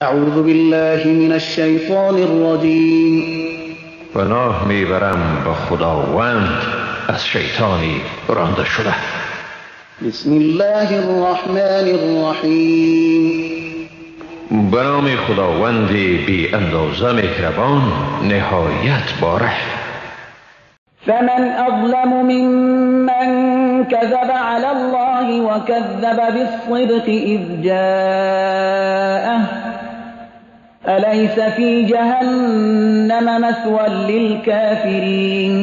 اعوذ بالله من الشیطان الرجیم. پناه میبرم به خداوند از شیطانی رانده شده. بسم الله الرحمن الرحیم. به نام خداوند بی اندازه مهربان نهایت باره. فمن اظلم ممن كذب على الله وكذب بالصدق اذ جاءه أليس في جهنم مثوى للكافرين.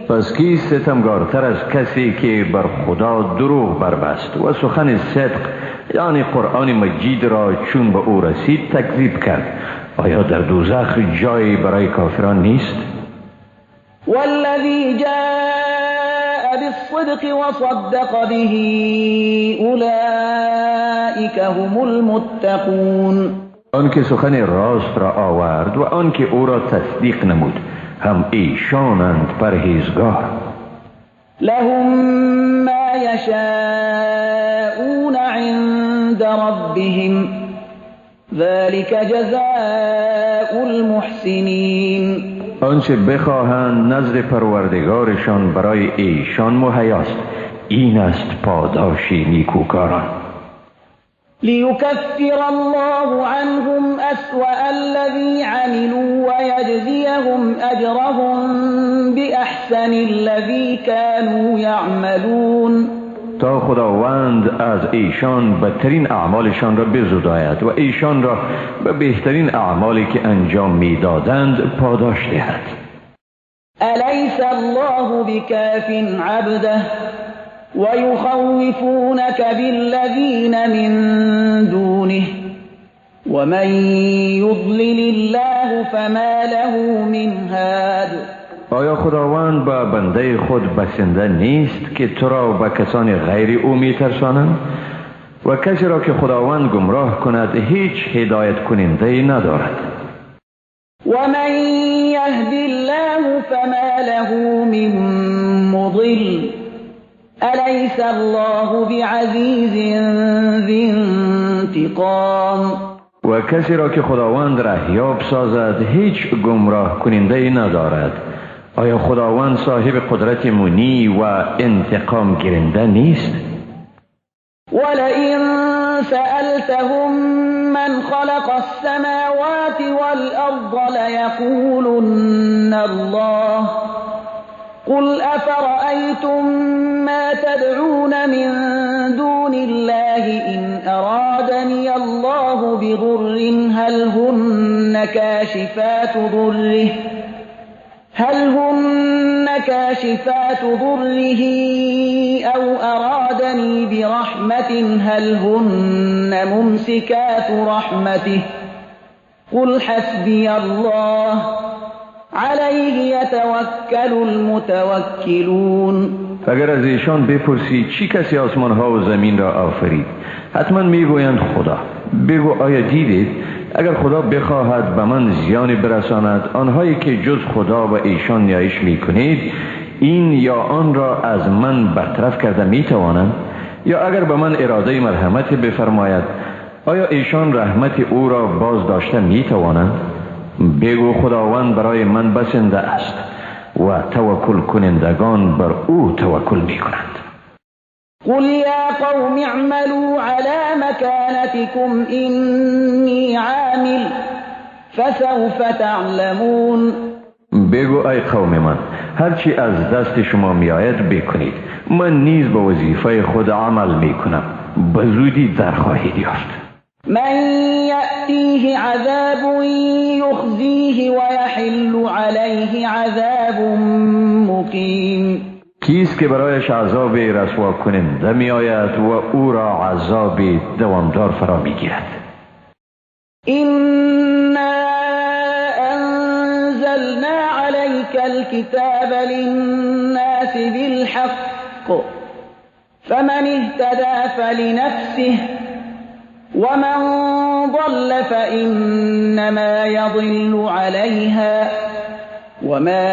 پس کیست ستمگارتر از کسی که بر خدا دروغ بربست و سخن صدق یعنی قرآن مجید را چون به او رسید تکذیب کرد؟ آیا در دوزخ جایی برای کافران نیست؟ والذی جاء بالصدق وصدق به اولئک هم المتقون. آن که سخن راست را آورد و آن که او را تصدیق نمود هم ایشانند پرهیزگار. لهم ما یشاءون عند ربهم ذلك جزاء المحسنین. آنچه بخواهند نزد پروردگارشان برای ایشان مهیاست، این است پاداش نیکوکاران. ليكفر الله عنهم أسوأ الذي عملوا ويجزيهم أجرهم بأحسن الذي كانوا يعملون. تا خداوند از ایشان بدترین اعمالشان را بزداید و ایشان را به بهترین اعمالی که انجام میدادند پاداش دهد. أليس الله بكاف عبده ويخوفونك بالذين من دونه ومن يضلل الله فما له من هاد. آیا خداوند با بنده خود بسنده نیست که تو را به کسان غیر او میترسانند؟ و کسی را که خداوند گمراه کند هیچ هدایت کننده ای ندارد. ومن يهد الله فما له من مضل أليس الله بعزیز ذی انتقام. و کسی را که خداوند رهیاب سازد هیچ گمراه کننده ای ندارد. آیا خداوند صاحب قدرت منی و انتقام گیرنده نیست؟ ولئن سألتهم من خلق السماوات والأرض ليقولن الله قل أفرأيتم ما تدعون من دون الله إن أرادني الله بضر هل هن كاشفات ضره أو أرادني برحمة هل هن ممسكات رحمته قل حسبي الله علیه یتوکل المتوکلون. اگر از ایشان بپرسی چی کسی آسمان ها و زمین را آفرید، حتما میگویند خدا. بگو آیا دیدید اگر خدا بخواهد به من زیانی برساند، آنهایی که جز خدا و ایشان نیایش میکنید این یا آن را از من برطرف کرده میتوانند؟ یا اگر به من اراده مرحمت بفرماید، آیا ایشان رحمت او را باز داشته میتوانند؟ بگو خداوند برای من بسنده است و توکل کنندگان بر او توکل می کنند. قل یا قوم اعملوا على مكانتكم اینی عامل فسوف تعلمون. بگو ای قوم من، هرچی از دست شما می آید بکنید، من نیز به وظیفه خود عمل می کنم، به زودی در خواهید یافت. من یأتیه عذاب یخزیه ویحل علیه عذاب مقیم. کیست که برایش عذاب رسوا کننده می آید و او را عذاب دوامدار فرا می گیرد؟ إنا أنزلنا علیک الکتاب للناس بالحق فمن اهتدى فلنفسه ومن ضل فإنما يضل عليها وما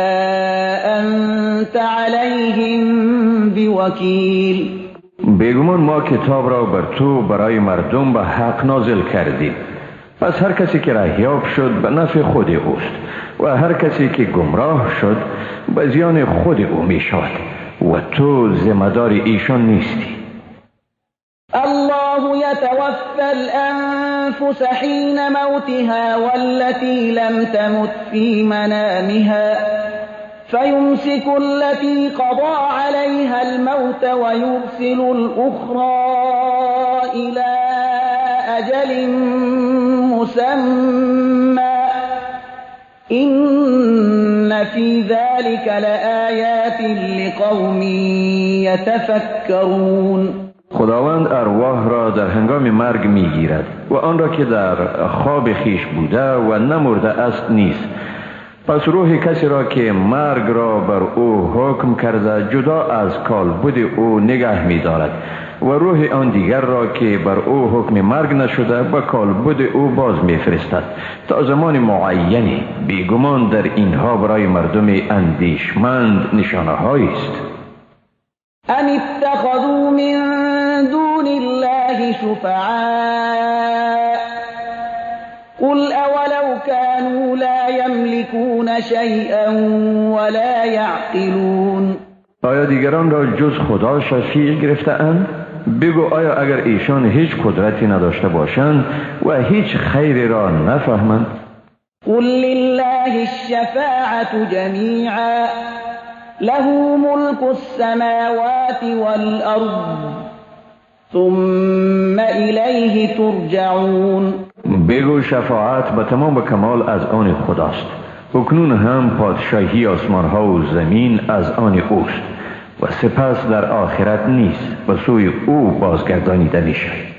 أنت عليهم بوكيل. بیگمان ما کتاب را بر تو برای مردم به حق نازل کردیم. پس هر کسی که رهیاب شد به نفع خود اوست و هر کسی که گمراه شد به زیان خود او می شود و تو ذمه‌دار ایشان نیستی. الله يتوفى الأنفس حين موتها والتي لم تمت في منامها فيمسك التي قضى عليها الموت ويرسل الأخرى إلى أجل مسمى إن في ذلك لآيات لقوم يتفكرون. خداوند ارواح را در هنگام مرگ میگیرد و آن را که در خواب خیش بوده و نمرده است نیست. پس روح کسی را که مرگ را بر او حکم کرده جدا از کالبد او نگه می‌دارد و روح آن دیگر را که بر او حکم مرگ نشده به کالبد او باز می‌فرستد تا زمان معینی. بیگمان در اینها برای مردم اندیشمند نشانه‌هایی است. ام اتخذوا من دون الله شفعاء قل اولو كانوا لا يملكون شيئا ولا يعقلون. آیا دیگران را جز خدا شفیع گرفته اند؟ بگو آیا اگر ایشان هیچ قدرتی نداشته باشند و هیچ خیری را نفهمند؟ قل لله الشفاعة جميعا له ملك السماوات والأرض ثم إليه ترجعون. بگو شفاعت به تمام و کمال از آن خداست، اکنون هم پادشاهی آسمان ها و زمین از آن اوست و سپس در آخرت نیست و سوی او بازگردانیده می شوید.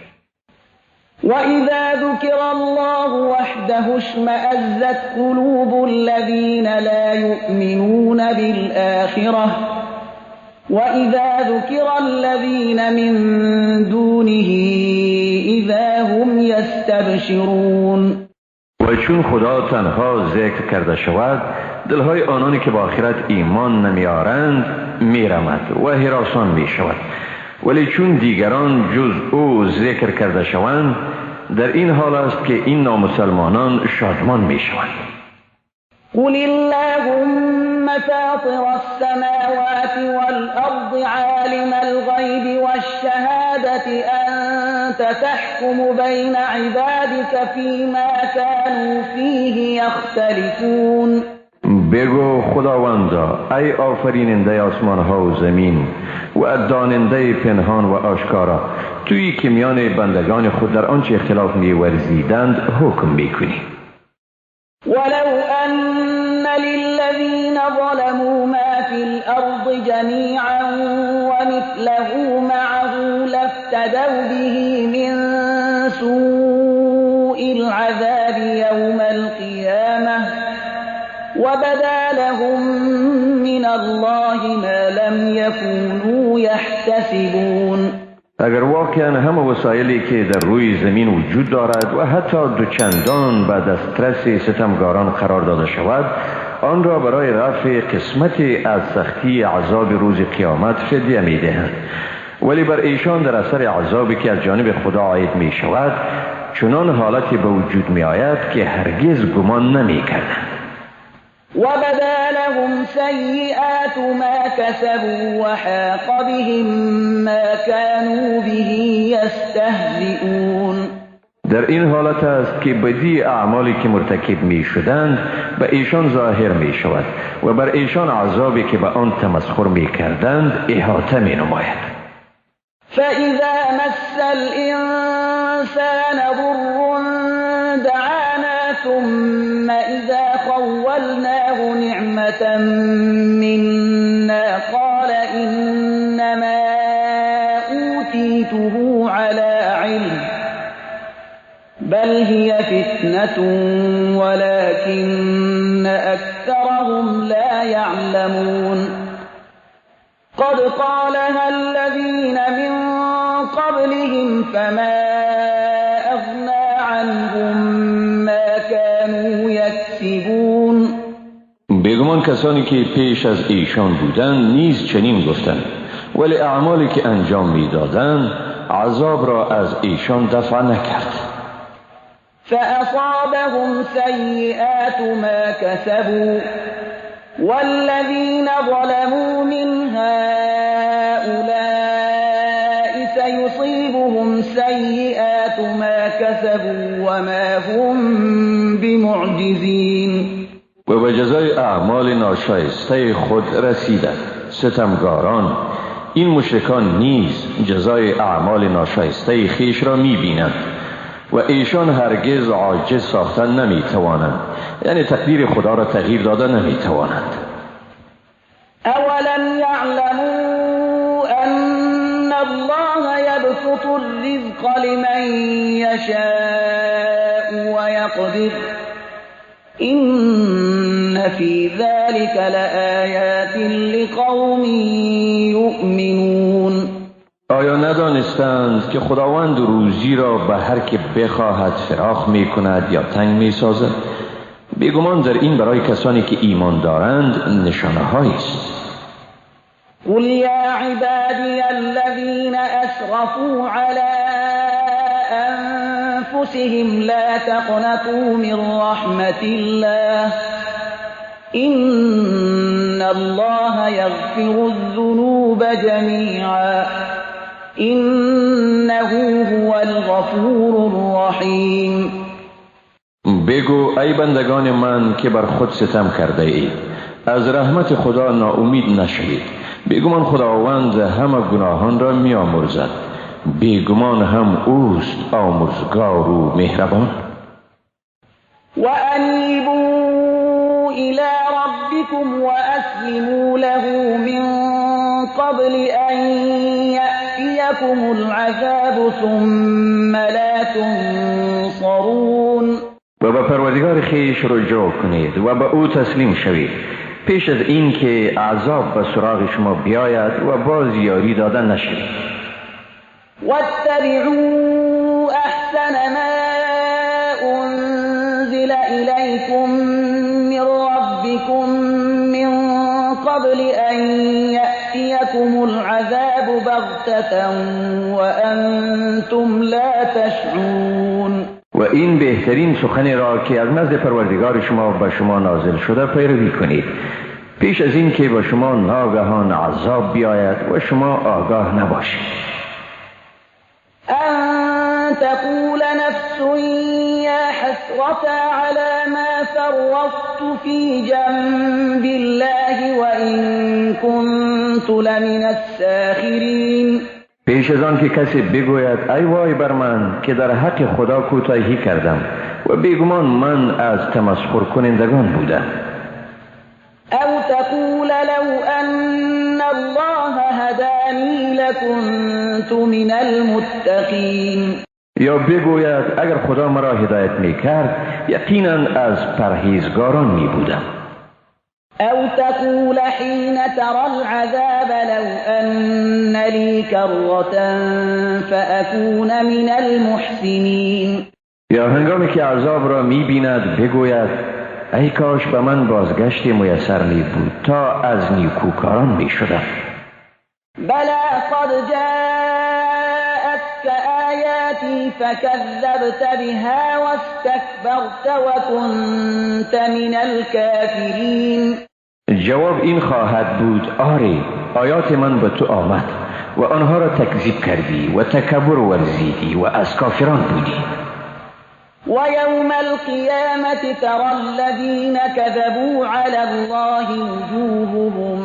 وإذا ذكر الله وحده اشمأزت قلوب الذين لا يؤمنون بالآخرة وإذا ذكر الذين من دونه إذا هم يستبشرون. و چون خدا تنها ذکر کرده شود دلهای آنانی که با آخرت ایمان نمیارند میرمد و هراسان می شود، ولی چون دیگران جز او ذکر کرده شوند در این حال است که این نامسلمانان شادمان می شوند. قل اللهم فاطر السماوات والأرض عالم الغيب والشهادة أنت تحكم بين عبادك فيما كانوا فيه يختلفون. بگو خداوندا ای آفریننده آسمان ها و زمین و داننده پنهان و آشکارا، تویی که میان بندگان خود در آنچه اختلاف می‌ورزیدند حکم می‌کنی. ولو أن للذين ظلموا ما في الأرض جميعا ومثله معه لافتدوا به من سوء العذاب يوم القيامة وبدا لهم من الله ما لم يكونوا يحتسبون. اگر واقعا همه وسایلی که در روی زمین وجود دارد و حتی دوچندان به دسترس ستمگاران قرار داده شود، آن را برای رفع قسمتی از سختی عذاب روز قیامت فدیه می دهند، ولی بر ایشان در اثر عذابی که از جانب خدا عاید می شود چنان حالتی به وجود می آید که هرگز گمان نمی کردند. وبدا لهم سيئات ما كسبوا وحاق بهم ما كانوا به يستهزئون. در این حالت است که بدی اعمالی که مرتکب می شدند به ایشان ظاهر می شود و بر ایشان عذابی که به آن تمسخر می کردند احاطه می نماید. فإذا مس الإنسان ضر دعانا ثم إذا خولناه نعمة منا قال إنما أوتيته على علم بل هي فتنة ولكن أكثرهم لا يعلمون. قد قالها الذين من قبلهم فما أغنى عنهم ما كانوا يكسبون. بیگمان کسانی که پیش از ایشان بودند نیز چنین گفتند، ولی اعمالی که انجام میدادند عذاب را از ایشان دفع نکرد. فأصابهم سيئات ما كسبوا والذين ظلموا من هؤلاء سيصيبهم سيئات ما كسبوا وما هم بمعجزين. و به جزای اعمال ناشایسته خود رسیدند ستمگاران. این مشرکان نیز جزای اعمال ناشایسته خویش را می‌بینند و ایشان هرگز عاجز ساختن نمی‌توانند، یعنی تقدیر خدا را تغییر داده نمی‌توانند. اولم یعلموا ان الله یبسط الرزق لمن یشاء ویقدر إن في ذلك لآيات لقوم يؤمنون. آیا ندانستند که خداوند روزی را به هر که بخواهد فراخ می کند یا تنگ می سازد؟ بیگمان در این برای کسانی که ایمان دارند نشانه هایی است. قل یا عبادی الذین اسرفوا علی أنفسهم لا تقنطوا من رحمة الله إن الله يغفر الذنوب جميعا إنه هو الغفور الرحيم. بگو ای بندگان من که بر خود ستم کرده اید، از رحمت خدا ناامید نشوید. بیگمان خداوند همه گناهان را می‌آمرزد، بیگمان هم اوست آمرزگار و مهربان. و انیبوا الی ربکم و اسلموا له من قبل ان یأتیکم العذاب ثم لا تنصرون. و به پروردگار خویش رجوع کنید و به او تسلیم شوید پیش از اینکه عذاب به سراغ شما بیاید و باز یاری داده نشوید. واتبعوا أحسن ما أنزل إليكم من ربكم من قبل أن يأتيكم العذاب بغتة وأنتم لا تشعرون. و این بهترین سخنی را که از نزد پروردگار شما به شما نازل شده پیروی کنید پیش از این که به شما ناگهان عذاب بیاید و شما آگاه نباشید. أن تقول نفس يا حسرة على ما فرطت في جنب الله وإن كنت لمن الساخرين. پیش از آن که کسی بگوید ای وای بر من که در حق خدا کوتاهی کردم و بیگمان من از تمسخر کنندگان بودم. أو تقول لو أن الله هداني لكنت من المتقين. یا بگوید اگر خدا مرا هدایت میکرد یقینا از پرهیزگاران می بودم. أو تقول حين ترى العذاب لو أن لي كرة فأكون من المحسنين. یا هنگامی که عذاب را می بیند بگوید ای کاش به من بازگشت میسر می بود تا از نیکوکاران می شدم. بلا قد جاءتك آیاتی فكذبت بها واستكبرت وكنت من الكافرین. جواب این خواهد بود آری، آیات من به تو آمد و آنها را تکذیب کردی و تکبر ورزیدی و از کافران بودی. ويوم القيامة ترى الذين كذبوا على الله وجوههم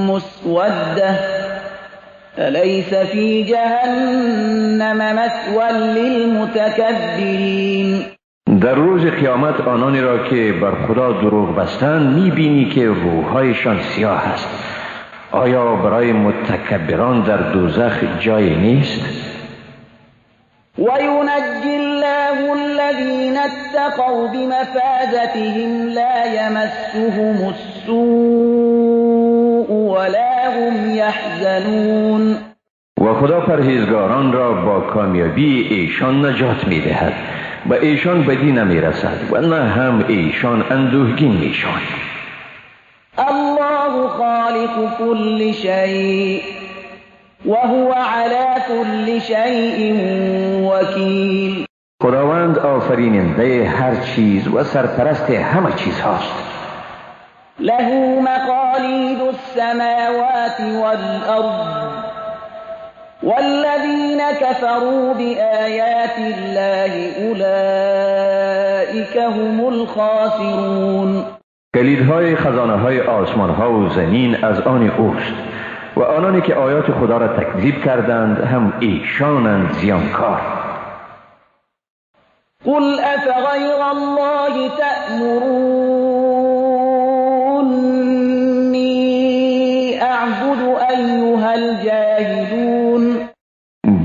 مسودة أليس في جهنم مثوى للمتكبرين. در روز قیامت آنانی را که بر خدا دروغ بستند میبینی که روحهایشان سیاه است. آیا برای متکبران در دوزخ جای نیست؟ وينجي الله الذين اتقوا بمفازتهم لا يمسهم السوء ولا هم يحزنون. و خدا پرهیزگاران را با کامیابی ایشان نجات می‌دهد و ایشان بدی نمی‌رسد و نه هم ایشان اندوهگین می‌شوند. الله خالق كل شيء وهو على كل شيء وكيل. خداوند آفریننده هر چیز و سرپرست همه چیز هاست. له مقالید السماوات والارض والذین كفروا بآیات الله اولئک هم الخاسرون. کلیدهای خزانه های آسمان ها و زمین از آن اوست و آنانی که آیات خدا را تکذیب کردند هم ایشانند زیانکار. قل افغیر الله تأمرونی اعبد ایها الجاهلون.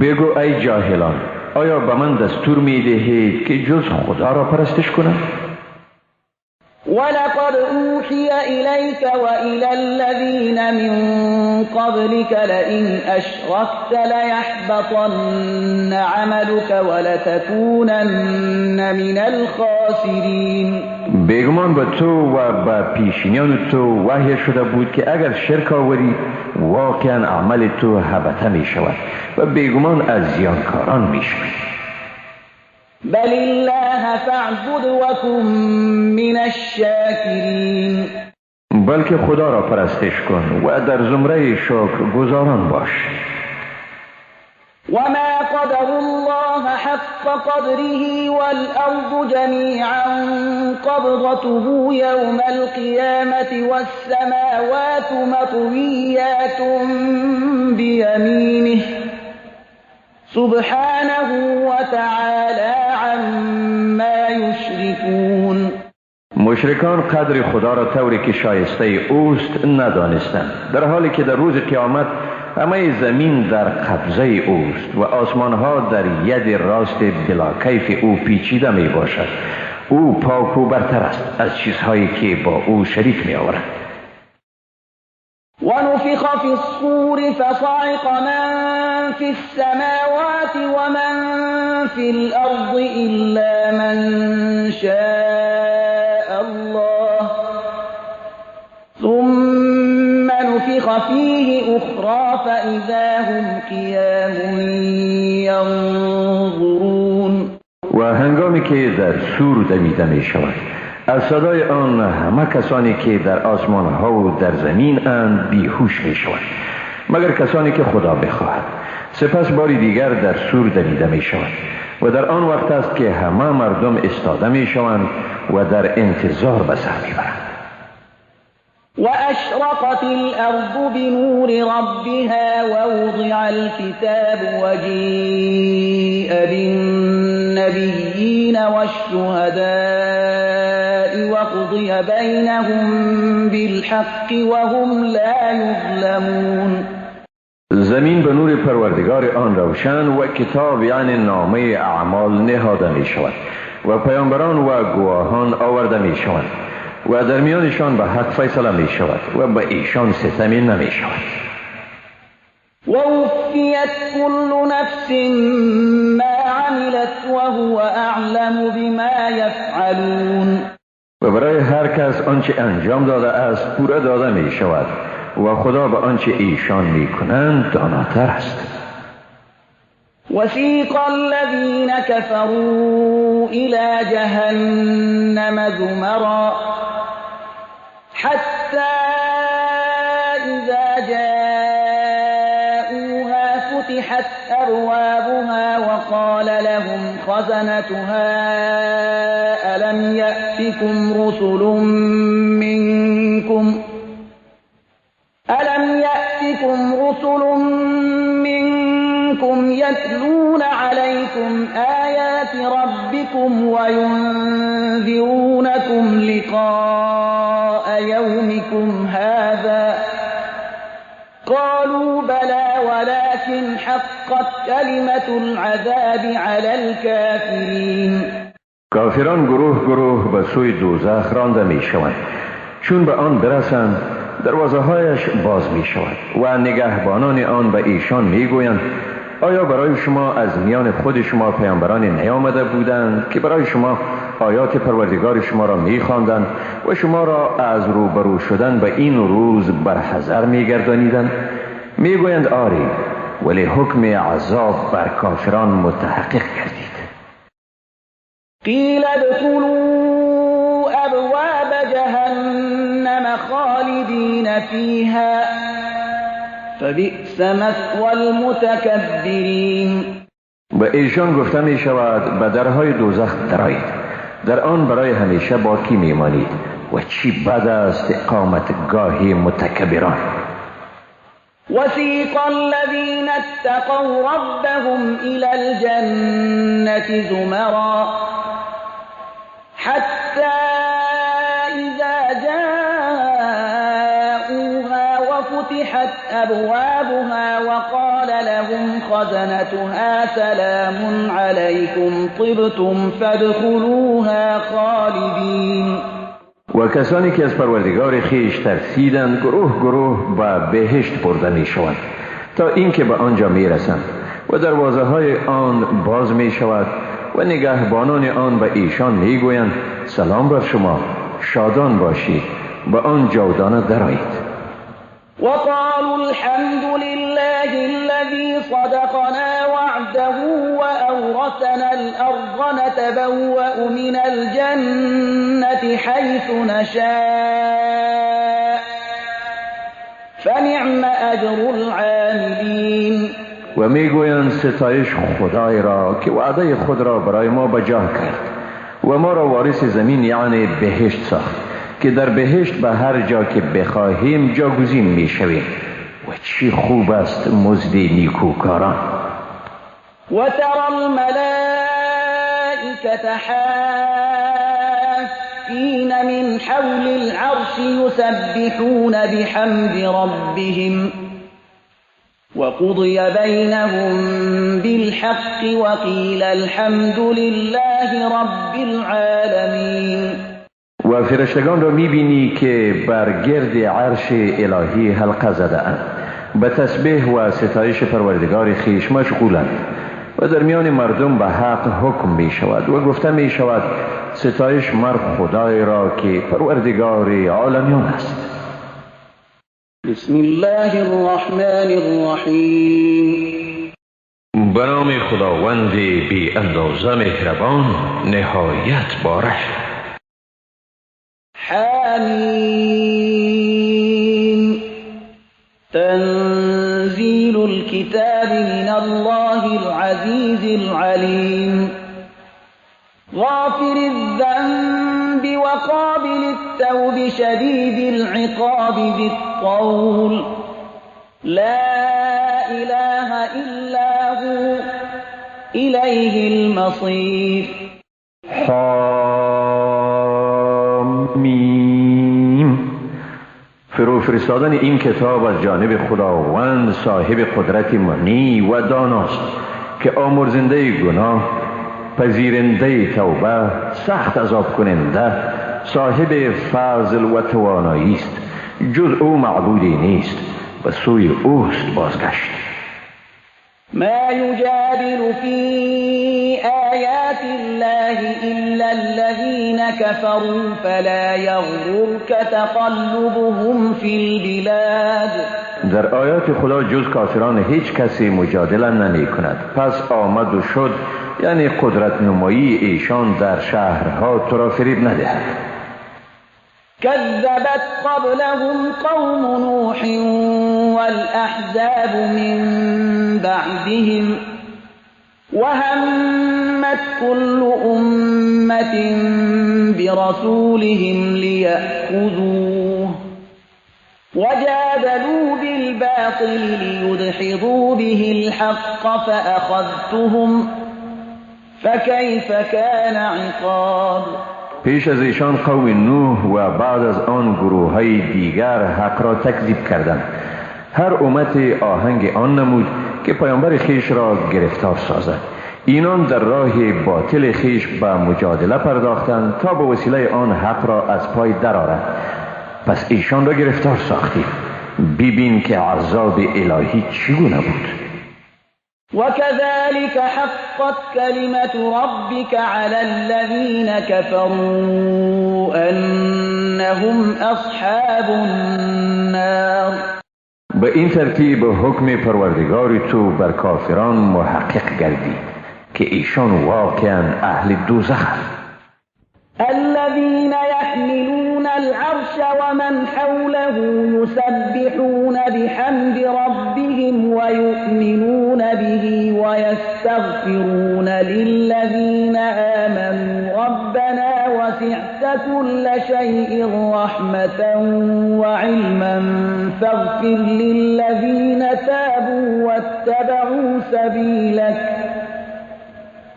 بگو ای جاهلان، آیا به من دستور می دهید که جز خدا را پرستش کنم؟ ولقد أوحي إليك وإلى الذين من قبلك لئن أشركت ليحبطن عملك ولتكونن من الخاسرين. بیگمان به تو و به پیشینیان تو وحی شده بود که اگر شرک آوری واقعا عمل تو هبطه می شود و بیگمان از زیانکاران می شوی. بل الله فاعبد وكن من الشاکرین. بلکه خدا را پرستش کن و در زمره شکرگزاران باش. وما قدر الله حق قدره والأرض جميعا قبضته يوم القيامة والسماوات مطويات بيمينه سبحانه وتعالى عما يشركون. مشرکان قدر خدا را طوری که شایسته اوست ندانستند، در حالی که در روز قیامت همه زمین در قبضه اوست و آسمانها در ید راست بلا کیف او پیچیده می باشد. او پاک و برتر است از چیزهایی که با او شریک می آورند. ونفخ في الصور فصعق من في السماوات ومن في الأرض إلا من شاء الله ثم نفخ فيه أخرى فإذا هم قيام ينظرون. و هنگامی که در صور دمیده می شود از صدای آن همه کسانی که در آسمان ها و در زمین اند بیهوش می شوند، مگر کسانی که خدا بخواهد. سپس باری دیگر در صور دمیده می شود و در آن وقت است که همه مردم استاده می شوند و در انتظار به سر می برند. و اشرقت الارض بنور ربها ووضع الكتاب وجیء بالنبیین والشهداء وقضی بینهم بالحق وهم لا یظلمون. زمین به نور پروردگار آن روشن و کتاب یعنی نامه اعمال نهاده می شود و پیامبران و گواهان آورده می شوند و در میانشان به حق فیصله می شود و به ایشان ستمی نمی شود. ووفیت كل نفس ما عملت وهو اعلم بما یفعلون. و برای هر کس آنچه انجام داده است پوره داده می شود و خدا به آنچه ایشان می کنند داناتر است. وسیق الذین كفروا إلى جهنم زمرا حتى إذا جاءوها فتحت أبوابها وقال لهم خزنتها ألم يأتكم رسل منكم يتلون عليكم آيات ربكم وينذرونكم لقاء يومكم هذا قالوا بلى ولكن حقت كلمة العذاب على الكافرين. کافران گروه گروه به سوی دوزخ رانده می شوند. چون به آن برسند دروازه هایش باز می شود و نگهبانان آن به ایشان می گویند آیا برای شما از میان خود شما پیامبران نیامده بودند که برای شما آیات پروردگار شما را می خواندند و شما را از روبرو شدن به این روز برحذر می گردانیدند؟ می گویند آری، ولی حکم عذاب بر کافران متحقق گردید. قیل ادخلوا ابواب جهنم خالدین فیها فبئس مثوی المتکبرین. به ایشان گفته می شود به درهای دوزخ درآیید، در آن برای همیشه باقی می مانید و چی بد است اقامتگاه متکبران. وسیق الذین اتقوا ربهم الى الجنة زمرا حتى اذا جاءوها وفتحت ابوابها وقال لهم خزنتها سلام عليكم طبتم فادخلوها خالدین. و کسانی که از پروردگار خویش ترسیدند گروه گروه به بهشت برده می شوند تا اینکه به آنجا می رسند و دروازه های آن باز می شود و نگهبانان آن به ایشان می گویند سلام بر شما، شادان باشید، به آن جاودانه درآیید. وقالوا الحمد لله الذي صدقنا وعده وأورثنا الأرض نتبوأ من الجنة حيث نشاء فنعم أجر العاملين. و میگویند ستایش خدای را که وعده خود را برای ما بجا کرد و ما را وارث زمین یعنی بهشت ساخت که در بهشت به هر جا که بخواهیم جاگزین میشویم و چی خوب است مزد نیکوکاران. و ترى الملائكة حافين من حول العرش يسبحون بحمد ربهم وقضي بينهم بالحق وقيل الحمد لله رب العالمين. و فرشتگان را میبینی که بر گرد عرش الهی حلقه زده اند، به تسبیح و ستایش پروردگار خویش مشغولند و در میان مردم به حق حکم می شود و گفته می شود ستایش مر خدای را که پروردگار عالمیان است. بسم الله الرحمن الرحیم. به نام خداوند بی اندازه مهربان نهایت بارش. حمیم. تنزیل الكتاب من الله العزیز العلیم. غافر الذنب وقابل التوب شدید العقاب ذی الطول. لا اله الا هو الیه المصیر. حامیم. فرو فرستادن این کتاب از جانب خداوند صاحب قدرت منی و داناست که آمرزنده گناه، پذیرنده توبه، سخت عذاب کننده، صاحب فضل و توانایی است. جز او معبودی نیست و سوی اوست بازگشت. ما يجادل في آيات الله إلا الذين كفروا فلا يغررك تقلبهم في البلاد. در آیات خدا جز کافران هیچ کسی مجادله نمی کند. پس آمد و شد، یعنی قدرت نمایی ایشان در شهرها تو را فریب ندهد. كذبت قبلهم قوم نوح والأحزاب من بعدهم وهمت كل أمة برسولهم ليأخذوه وجادلوا بالباطل ليدحضوا به الحق فأخذتهم فكيف كان عقاب. پیش از ایشان قوم نوح و بعد از آن گروه های دیگر حق را تکذیب کردند. هر امت آهنگ آن نمود که پیامبر خیش را گرفتار سازد. اینان در راه باطل خیش به مجادله پرداختند تا به وسیله آن حق را از پای درآورند. پس ایشان را گرفتار ساختیم. ببین که عذاب الهی چگونه بود. وكذلك حقت كلمة ربك على الذين كفروا أنهم أصحاب النار. به این ترتیب حکم پروردگار تو بر کافران محقق گردید که ایشان واقعا اهل دوزخ. ومن حوله يسبحون بحمد ربهم ويؤمنون به ويستغفرون للذين آمنوا ربنا وسعت كل شيء رحمة وعلما فاغفر للذين تابوا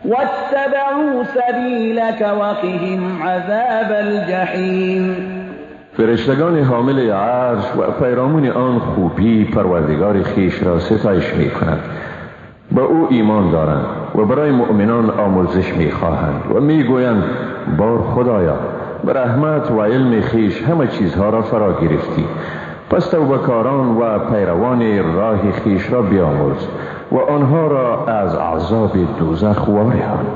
واتبعوا سبيلك وقهم عذاب الجحیم. فرشتگان حامل عرش و پیرامون آن خوبی پروردگار خیش را ستایش می کنند، به او ایمان دارند و برای مؤمنان آمرزش می خواهند و می گویند بار خدایا، به رحمت و علم خیش همه چیزها را فرا گرفتی، پس توبه‌کاران و پیروان راه خیش را بیامرز و آنها را از عذاب دوزخ وارهان.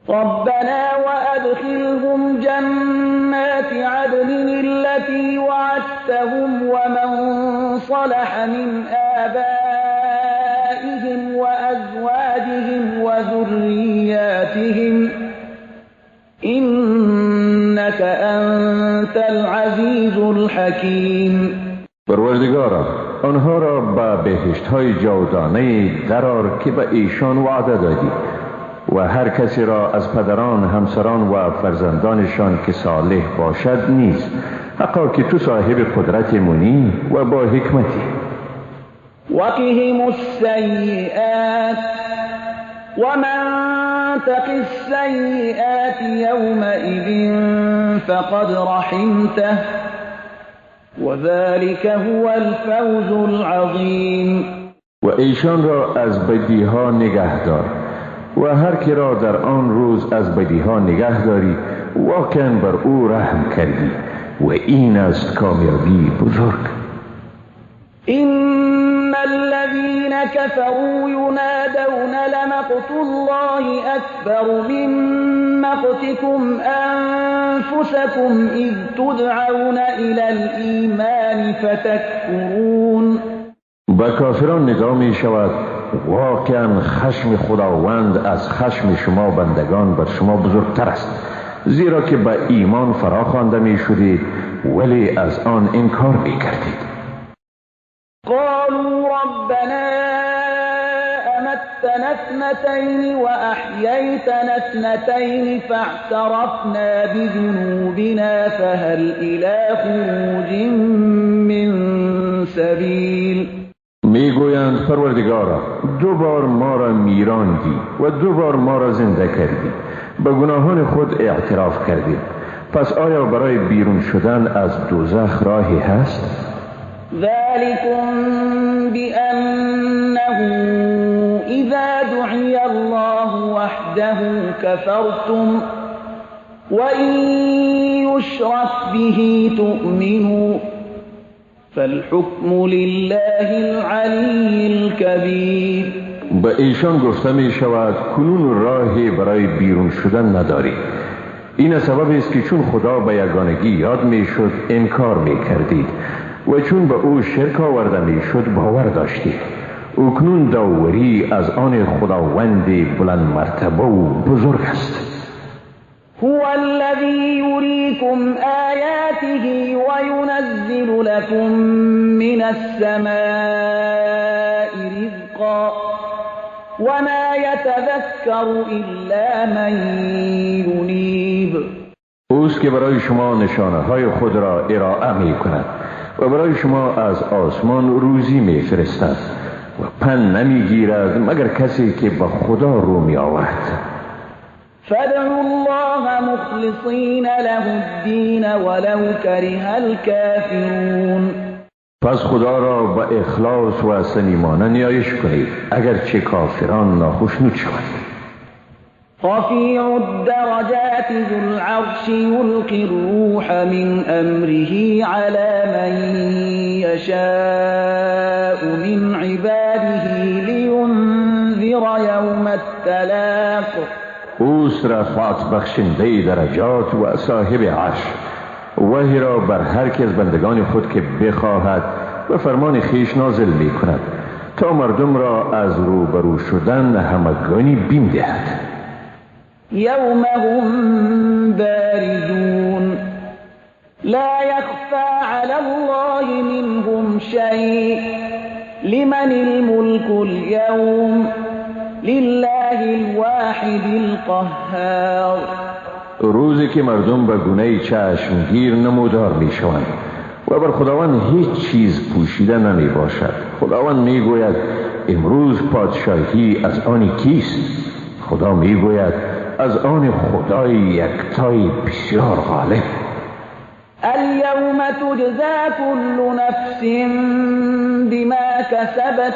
ربنا وأدخلهم جنات عدن التي وعدتهم ومن صلح من آبائهم وأزواجهم وذرياتهم إنك أنت العزيز الحكيم. پروردگارا، آنها را به بهشت‌های جاودانه درآر که به ایشان وعده دادی و هر کسی را از پدران، همسران و فرزندانشان که صالح باشد نیز، حقا که تو صاحب قدرت منی و با حکمتی. وقهم السیئات ومن تق السیئات یومئذ فقد رحمته وذلك هو الفوز العظیم. و ایشان را از بدیها نگه دار و هر کی را در آن روز از بدیها نگه داری واقعا بر او رحم کردی و این است کامیابی بزرگ. إن الذين كفروا ينادون لمقت الله أكبر من مقتكم أنفسكم إذ تدعون إلى الإيمان فتكفرون. با کافران ندا می شود واقعا خشم خداوند از خشم شما بندگان بر شما بزرگتر است، زیرا که به ایمان فراخوانده می شدید ولی از آن انکار می کردید. قالوا ربنا أمتنا اثنتين وأحييتنا اثنتين فاعترفنا بذنوبنا فهل إلى خروج من سبيل. میگویند پروردگارا، دو بار ما را میراندی و دو بار ما را زنده کردی، به گناهان خود اعتراف کردیم، پس آیا برای بیرون شدن از دوزخ راهی هست؟ ذلكم بأنه إذا دعي الله وحده كفرتم وإن يشرك به تؤمنوا فالحكم لله العلي الكبير. به ایشان گفته می شود کنون راهی برای بیرون شدن نداری. این سبب است که چون خدا به یگانگی یاد می شد انکار می کردید و چون به او شرک آورده می شد باور داشتید. اکنون داوری از آن خداوند بلند مرتبه و بزرگ است. هو الذي يريكم آياته وينزل لكم من السماء رزقا وما يتذكر إلا من ينيب. اوست که برای شما نشانه های خود را ارائه می کند و برای شما از آسمان روزی می فرستد و پند نمی گیرد مگر کسی که به خدا رو می آورد. فادعوا الله مخلصین له الدین ولو کره الكافرون. پس خدا را با اخلاص و صمیمانه نیایش کنید اگرچه کافران ناخشنود شوند. رفیع الدرجات ذو العرش یلقی الروح من امره على من یشاء من عباده لینذر یوم التلاق. اوست رفعت بخشنده درجات و صاحب عرش، وحی را بر هر که از بندگان خود که بخواهد به فرمان خویش نازل می کند تا مردم را از روبرو شدن همگانی بیم دهد. یوم هم بارزون لا يخفى على الله منهم شيء لمن الملك اليوم لله الواحد القهار. روزی که مردم به گونه چشمگیر نمودار می شوند و بر خداوند هیچ چیز پوشیده نمی باشد. خداوند می گوید امروز پادشاهی از آن کیست؟ خدا می گوید از آن خدای یکتای بسیار غالب. اليوم تجزى كل نفس بما كسبت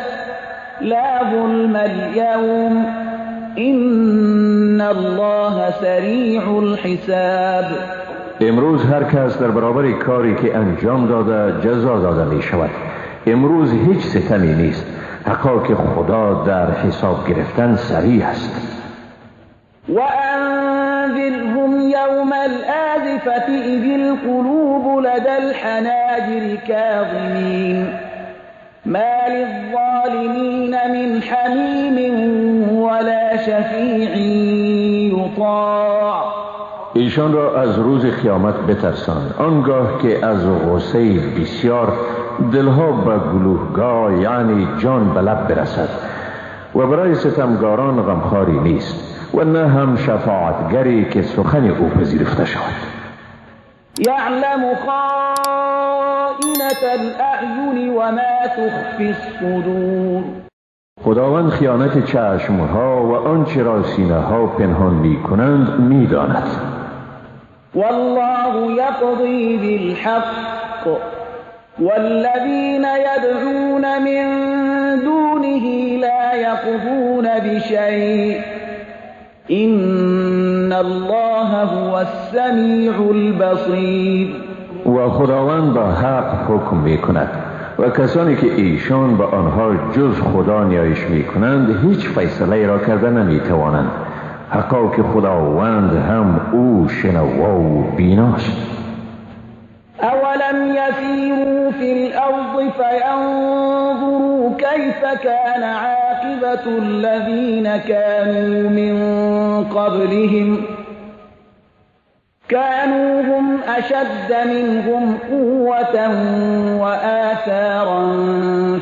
لا ظلم اليوم إن الله سریع الحساب. امروز هر کس در برابر کاری که انجام داده جزا داده می شود. امروز هیچ ستمی نیست، حقا که خدا در حساب گرفتن سریع است. وأنذرهم يوم الآزفة إذ القلوب لدى الحناجر كاظمين ما للظالمين من حميم ولا شفيع يطاع. ایشان را از روز قیامت بترسان، آنگاه که از غصه بسیار دلها به گلوهگاه یعنی جان به لب برسد و برای ستمگاران غمخواری نیست و نه هم شفاعتگری که سخن او پذیرفته شود. یعلم خائنة الأعین وما تخفی الصدور. خداوند خیانت چشمها و آنچه را سینه ها پنهان می کنند می داند. والله یقضی بالحق والذین یدعون من دونه لا یقضون بشیء إن الله هو السمیع البصیر. و خداوند با حق حکم می کند و کسانی که ایشان با آنها جز خدا نیایش می کنند هیچ فیصله را کرده نمی توانند. حقا که خداوند هم او شنوا و بیناست. اولم یسیروا فی الارض فینظروا کیف کان عاقبة الذین كانوا من قبلهم كانوا هم أشد منهم قوة وآثارا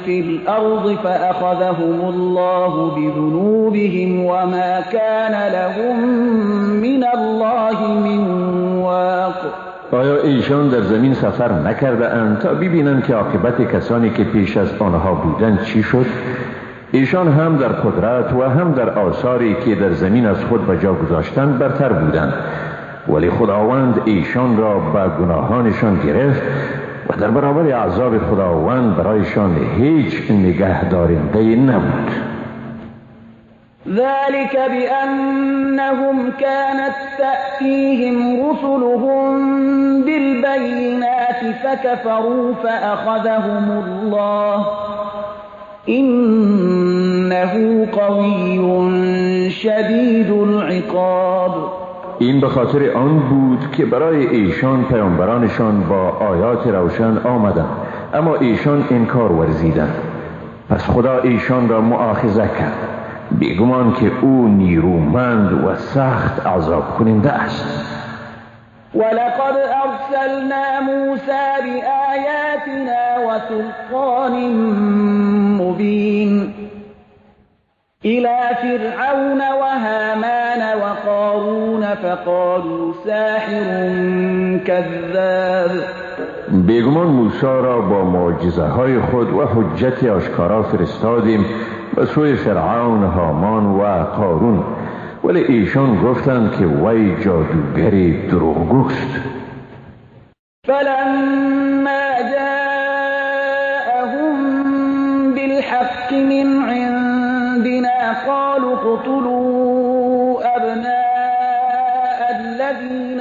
في الأرض فأخذهم الله بذنوبهم وما كان لهم من الله من واق. آیا ایشان در زمین سفر نکرده اند تا ببینند که عاقبت کسانی که پیش از آنها بودند چی شد؟ ایشان هم در قدرت و هم در آثاری که در زمین از خود به جا گذاشتند برتر بودند، ولی خداوند ایشان را به گناهانشان گرفت و در برابر عذاب خداوند برایشان هیچ نگه دارنده نبود. ذلك بأنهم كانت تأتيهم رسلهم بالبينات فكفروا فأخذهم الله إنه قوي شديد العقاب. این به خاطر آن بود که برای ایشان پیامبرانشان با آیات روشن آمدند، اما ایشان انکار ورزیدند. پس خدا ایشان را مؤاخذه کرد، بیگمان که او نیرومند و سخت عذاب کننده است. ولقد ارسلنا موسى بآیاتنا وسلطان مبین إلى فرعون وهامان وقارون فقالوا ساحر كذاب. بیگمان موسی را با معجزه های خود و حجت آشکارا فرستادیم به سوی فرعون، هامان و قارون، ولی ایشان گفتند که وی جادوگری دروغگوست. فلما جاءهم بالحق من عندنا قالوا اقتلوا أبناء الذين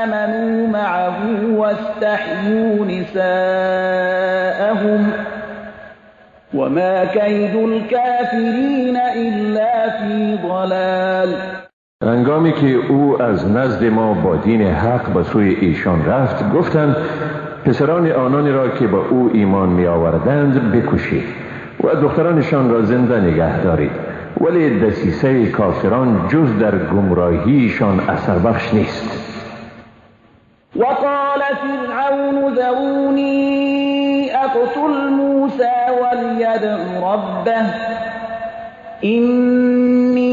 آمنوا معه واستحيوا نساءهم وما كيد الكافرين إلا في ضلال. هنگامی که او از نزد ما با دین حق به سوی ایشان رفت، گفتند پسران آنانی را که با او ایمان می آوردند بکشید و دخترانشان را زنده نگه دارید، ولی دسیسه کافران جز در گمراهیشان اثر بخش نیست. وقال فرعون ذروني أقتل موسى وليدع ربه إني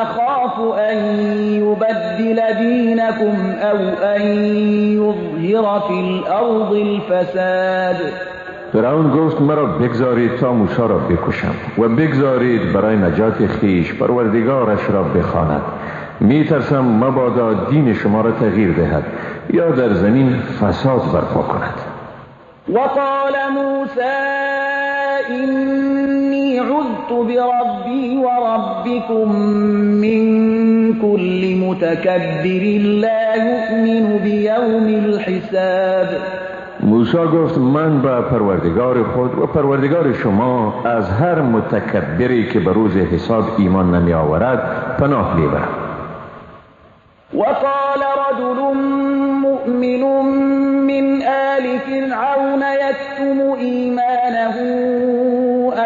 أخاف أن يبدل دينكم أو أن يظهر في الأرض الفساد. فرعون گفت مرا بگذارید تا موسی را بکشم و بگذارید برای نجات خویش پروردگارش را بخواند. میترسم مبادا دین شما را تغییر دهد یا در زمین فساد برپا کند. وقال موسى إني عذت بربي وربكم من كل متكبر لا يؤمن بيوم الحساب. موسی گفت من به پروردگار خود و پروردگار شما از هر متکبری که به روز حساب ایمان نمی آورد پناه میبرم. وقال رجل مؤمن من آل فرعون يكتم إيمانه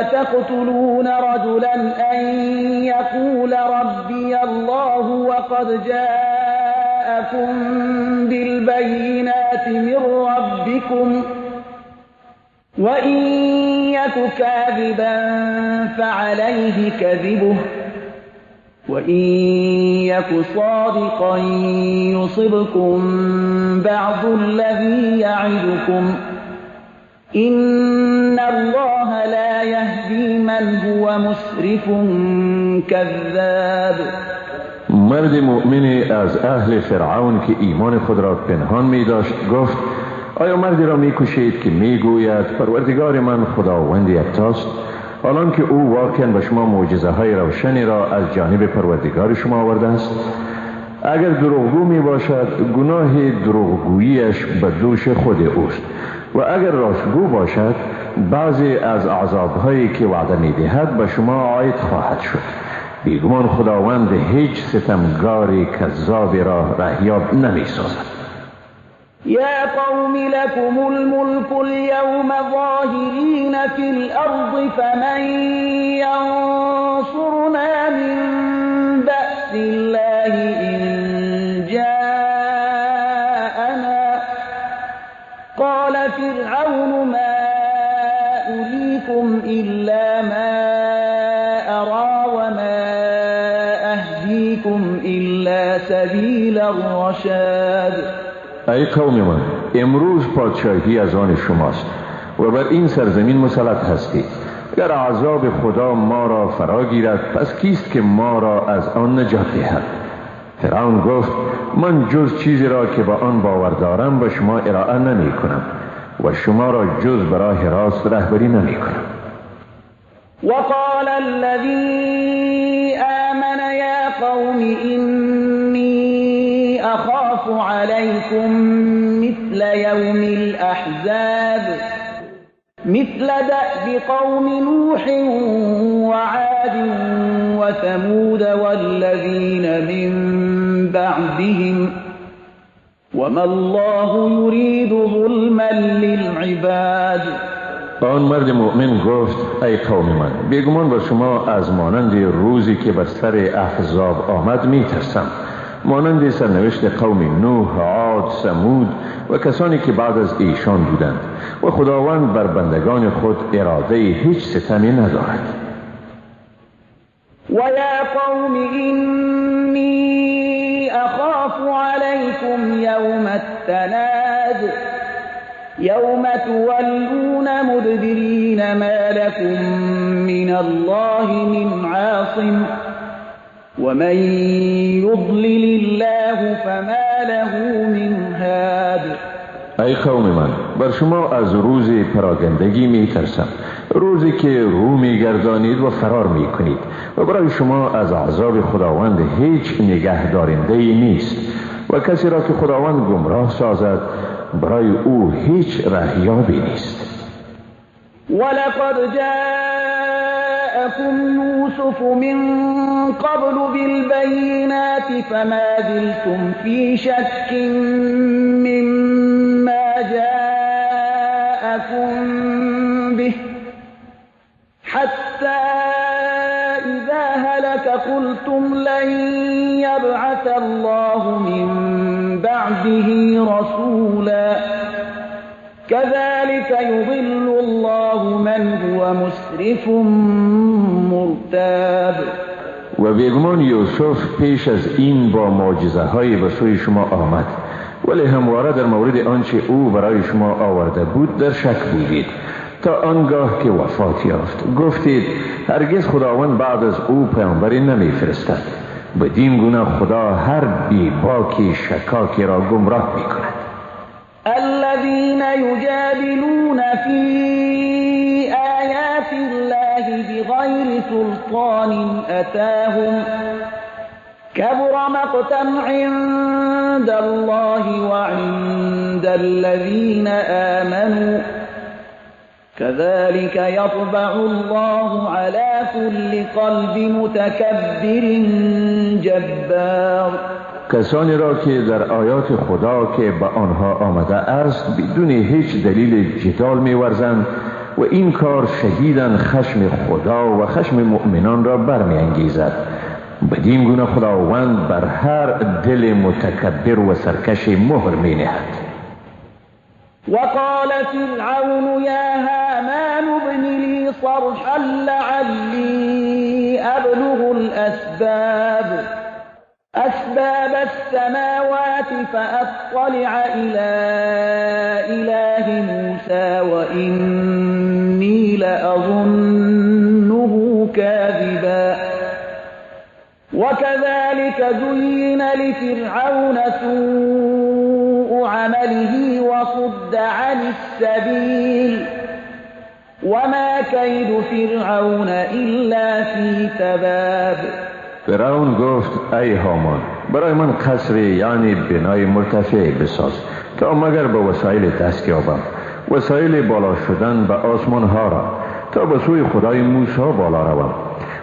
أتقتلون رجلا أن يقول ربي الله وقد جاءكم بالبينات من ربكم وإن يك كاذبا فعليه كذبه وإن يك صادقا يصبكم بعض الذي يعدكم إن الله لا يهدي من هو مسرف كذاب. مرد مؤمنی از اهل فرعون که ایمان خود را پنهان می داشت گفت آیا مردی را می کشید که می گوید پروردگار من خداوند یکتاست، حالان که او واقعا به شما معجزه های روشنی را از جانب پروردگار شما آورده است؟ اگر دروغگو می باشد گناه دروغگوییش به دوش خود اوست و اگر راستگو باشد بعضی از عذابهایی که وعده می دهد به شما عاید خواهد شد. بیگمان خداوند هیچ ستمگار کذابی را رهیاب نمی سازد. يا قوم لكم الملك اليوم ظاهرين في الأرض فمن ينصرنا من بأس الله إن جاءنا قال فرعون ما أريكم إلا ما أرى وما أهديكم إلا سبيل الرشاد. ای قوم من، امروز پادشاهی از آن شماست و بر این سرزمین مسلط هستید. اگر عذاب خدا ما را فرا گیرد پس کیست که ما را از آن نجات دهد؟ فرعون گفت من جز چیزی را که با آن باور دارم به شما ارائه نمی کنم و شما را جز به راه راست رهبری نمی کنم. وقال الذي آمن يا قوم إني أخاف عليكم مثل يوم الأحزاب مثل دأب قوم نوح وعاد وثمود والذين من بعدهم وما الله يريد ظلما للعباد. آن مرد مؤمن گفت ای قوم من، بیگمان بر شما از مانند روزی که بر سر احزاب آمد میترسم، مانند سرنوشت قوم نوح، عاد، ثمود و کسانی که بعد از ایشان بودند و خداوند بر بندگان خود اراده هیچ ستمی ندارد. و یا قوم اینی اخاف علیکم یوم التناد یوم تولون مدبرین ما لكم من الله من عاصم ومن يضلل الله فما له من هاد. ای قوم من، بر شما از روز پراگندگی می ترسم، روزی که رو می گردانید و فرار می کنید و برای شما از عذاب خداوند هیچ نگه دارنده ای نیست و کسی را که خداوند گمراه سازد برای او هیچ رهیابی نیست. ولقد جاءكم يوسف من قبل بالبينات فما زلتم في شك مما جاءكم به حتى إذا هلك قلتم لن يبعث الله من بعده رسولا. كذلك يضل الله من هو مسرف مرتاب. و بیگمان یوسف پیش از این با معجزه های به سوی شما آمد، ولی همواره در مورد آنچه او برای شما آورده بود در شک بودید تا آنگاه که وفات یافت. گفتید هرگز خداوند بعد از او پیامبری نمیفرستد. بدین گونه خدا هر بیباکی شکاکی را گمراه میکند. الذين يجادلون في آيات الله بغير سلطان أتاهم كبر مقتا عند الله وعند الذين آمنوا كذلك يطبع الله على كل قلب متكبر جبار. کسانی را که در آیات خدا که به آنها آمده است بدون هیچ دلیل جدال می‌ورزند و این کار شدیداً خشم خدا و خشم مؤمنان را برمی‌انگیزد. بدین گونه خداوند بر هر دل متکبر و سرکش مهر می‌نهد. وقال فرعون يا هامان ابن لي صرحا لعلي أبلغ أسباب السماوات فأطلع إلى إله موسى وإني لأظنه كاذبا وكذلك زين لفرعون سوء عمله وصد عن السبيل وما كيد فرعون إلا في تباب. فرعون گفت ای هامان، برای من قصر یعنی بنای مرتفع بساز تا مگر به وسایل دست یابم، وسایل بالا شدن به آسمان ها را، تا به سوی خدای موسی بالا روم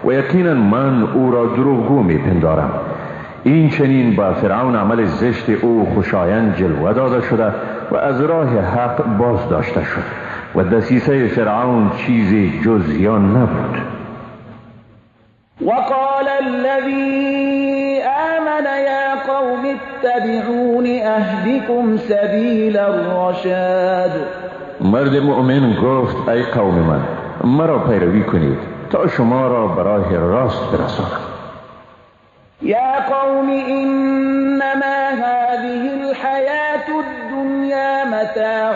و یقینا من او را دروغگو میپندارم. این چنین با فرعون عمل زشت او خوشایند جلوه داده شده و از راه حق باز داشته شد و دسیسه فرعون چیزی جز زیان نبود. وقال الذي آمن يا قوم اتبعون أهدكم سبيل الرشاد. مرد مؤمن گفت ای قوم من، مرا پیروی کنید تا شما را براه راست برسانم. يا قوم إنما هذه الحياة الدنيا متاع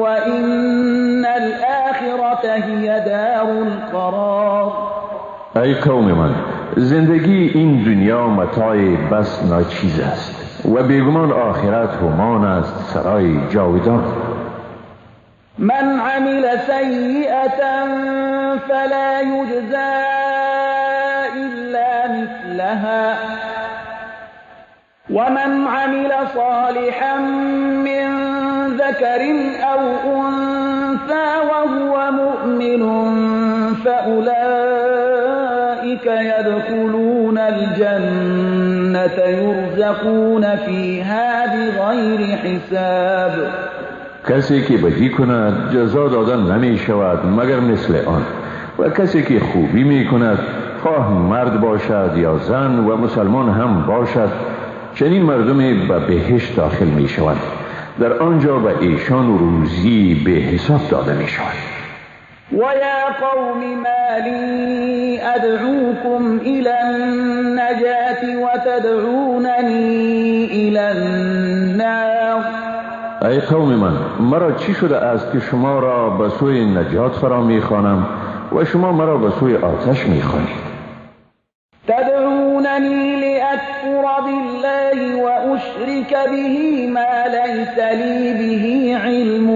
وإن الآخرة هي دار القرار. ای قوم من، زندگی این دنیا متاع بس ناچیز است و بیگمان آخرت همان است سرای جاودان. من عمل سیئة فلا یجزی إلا مثلها ومن عمل صالحا من ذكر أو أنثى وهو مؤمن فأولئك يدخلون الجنة يرزقون فيها بغير حساب. کسی که بدی کند جزا دادن نمی شود مگر مثل آن، و کسی که خوبی می کند خواه مرد باشد یا زن و مسلمان هم باشد، چنین مردمی به بهشت داخل می شوند، در آنجا به ایشان روزی به حساب داده می شود. و یا قوم ما لی ادعوکم الی النجاة و تدعوننی الی النار. ای قوم من، مرا چی شده است که شما را به سوی نجات فرا میخوانم و شما مرا به سوی آتش میخوانید؟ تدعوننی لأکفر بالله وأشرک به ما لیس لی به علم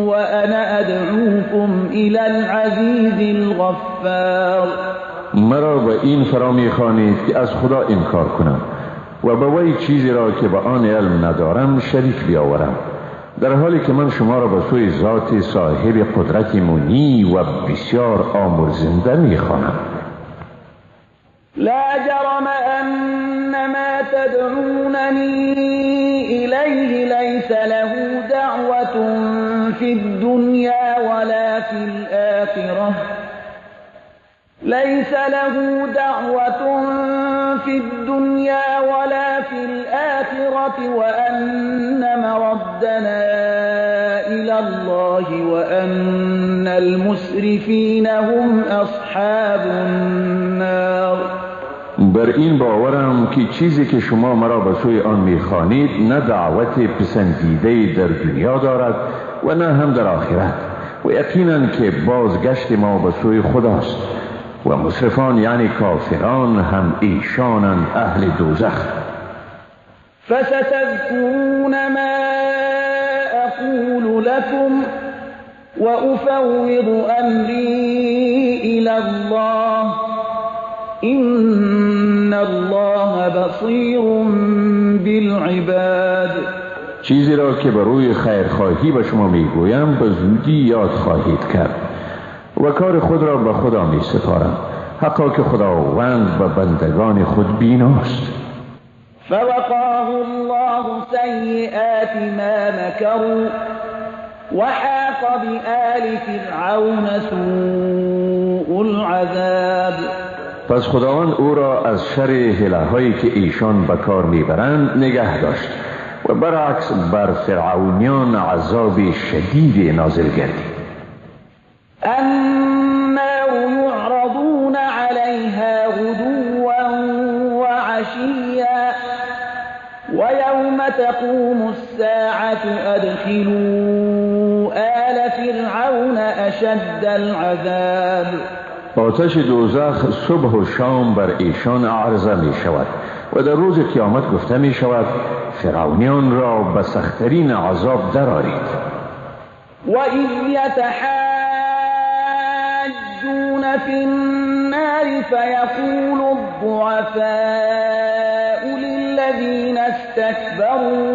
وأنا أدعوکم إلی العزیز الغفار. مرا به این فرا میخوانید که از خدا انکار کنم و به وی چیزی را که به آن علم ندارم شریک بیاورم، در حالی که من شما را به سوی ذات صاحب قدرت منی و بسیار آمرزنده میخوانم. لا جرم أن ما تدعونني إليه ليس له دعوة في الدنيا ولا في الآخرة ليس له دعوة في الدنيا ولا في الآخرة وأن مردنا إلى الله وأن المسرفين هم أصحاب النار. بر این باورم که چیزی که شما مرا به سوی آن میخوانید نه دعوت پسندیده در دنیا دارد و نه هم در آخرت، و یقینا که بازگشت ما به سوی خداست و مسرفان یعنی کافران هم ایشانند اهل دوزخ. فستذكرون ما أقول لكم وأفوض أمري إلى الله إن الله بصير بالعباد. چیزی را که بر روی خیرخواهی به شما میگویم به زودی یاد خواهید کرد و کار خود را به خدا می سپارم، حقا که خداوند به بندگان خود بیناست. فوقاه الله سیئات ما مکروا وحاق بآل فرعون سوء العذاب. پس خداوند او را از شر حیله‌هایی که ایشان به کار میبرند نگه داشت و برعکس بر فرعونیان عذاب شدید نازل گردید. النار يعرضون عليها غدوا وعشيا ويوم تقوم الساعة أدخلوا آل فرعون أشد العذاب. آتش دوزخ صبح و شام بر ایشان عرضه می شود و در روز قیامت گفته می شود فرعونیان را به سخترین عذاب درآرید. وإذ يتحاجون في النار فيقول الضعفاء للذين استكبروا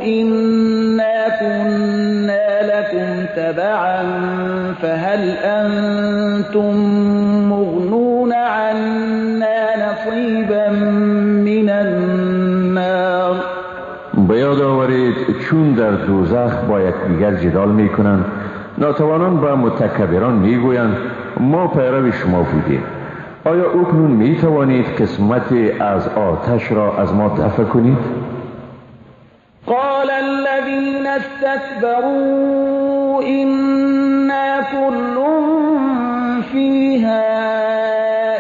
إنا كنا لكم تبعا فهل أنتم مغنون عنا نصيبا من النار. به یاد آورید چون در دوزخ با یکدیگر جدال میکنند، ناتوانان به متکبران میگویند ما پیرو شما بودیم، آیا اکنون میتوانید قسمت از آتش را از ما دفع کنید؟ قال الذين استكبروا إنا كل فيها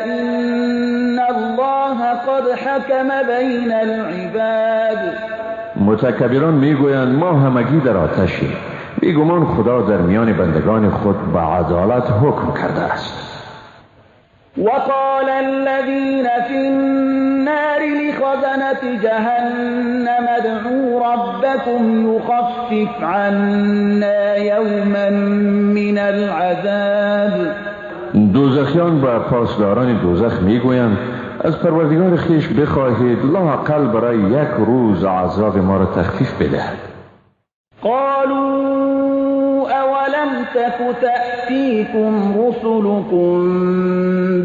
إن الله قد حكم بين العباد. متکبران میگویند ما همگی در آتشیم، بیگمان خدا در میان بندگان خود به عدالت حکم کرده است. وقال الذين في النار لخزنة جهنم ادعوا ربكم يخفف عنا يوما من العذاب. دوزخیان به پاسداران دوزخ میگویند از پروردگار خویش بخواهید لااقل برای یک روز عذاب ما را تخفیف بدهد. قالوا أولم تك تأتيكم رسلكم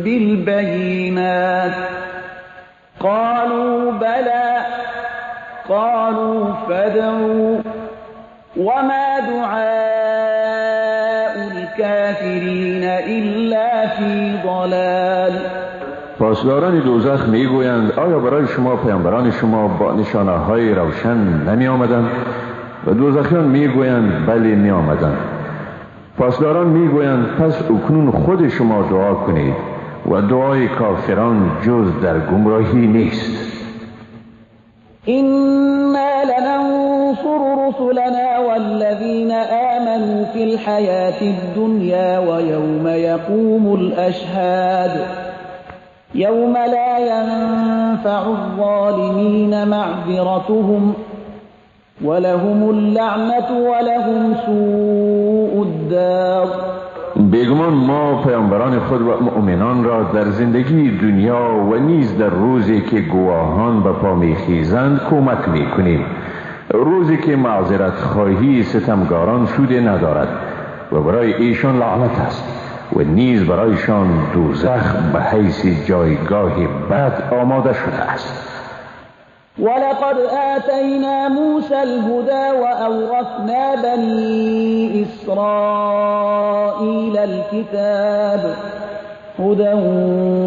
بالبينات قالوا بلى قالوا فادعوا وما دعاء الكافرين إلا في ضلال. پاسداران دوزخ میگویند آیا برای شما پیامبران شما با نشانه های روشن نمی آمدند؟ و دوزخیان میگویند بله می آمدند. پاسداران میگویند پس اکنون خود شما دعا کنید و دعای کافران جز در گمراهی نیست. إنا لننصر رسلنا والذين آمنوا في الحياة الدنيا ويوم يقوم الأشهاد يوم لا ينفع الظالمين معذرتهم ولهم اللعنة ولهم سوء الدار. بیگمان ما پیامبران خود و مؤمنان را در زندگی دنیا و نیز در روزی که گواهان به پا میخیزند کمک میکنیم، روزی که معذرت خواهی ستمگاران سود ندارد و برای ایشان لعنت است و نیز برایشان دوزخ به حیث جایگاه بد آماده شده است. ولقد آتینا موسى الهدى وأورثنا بني إسرائيل الكتاب هدى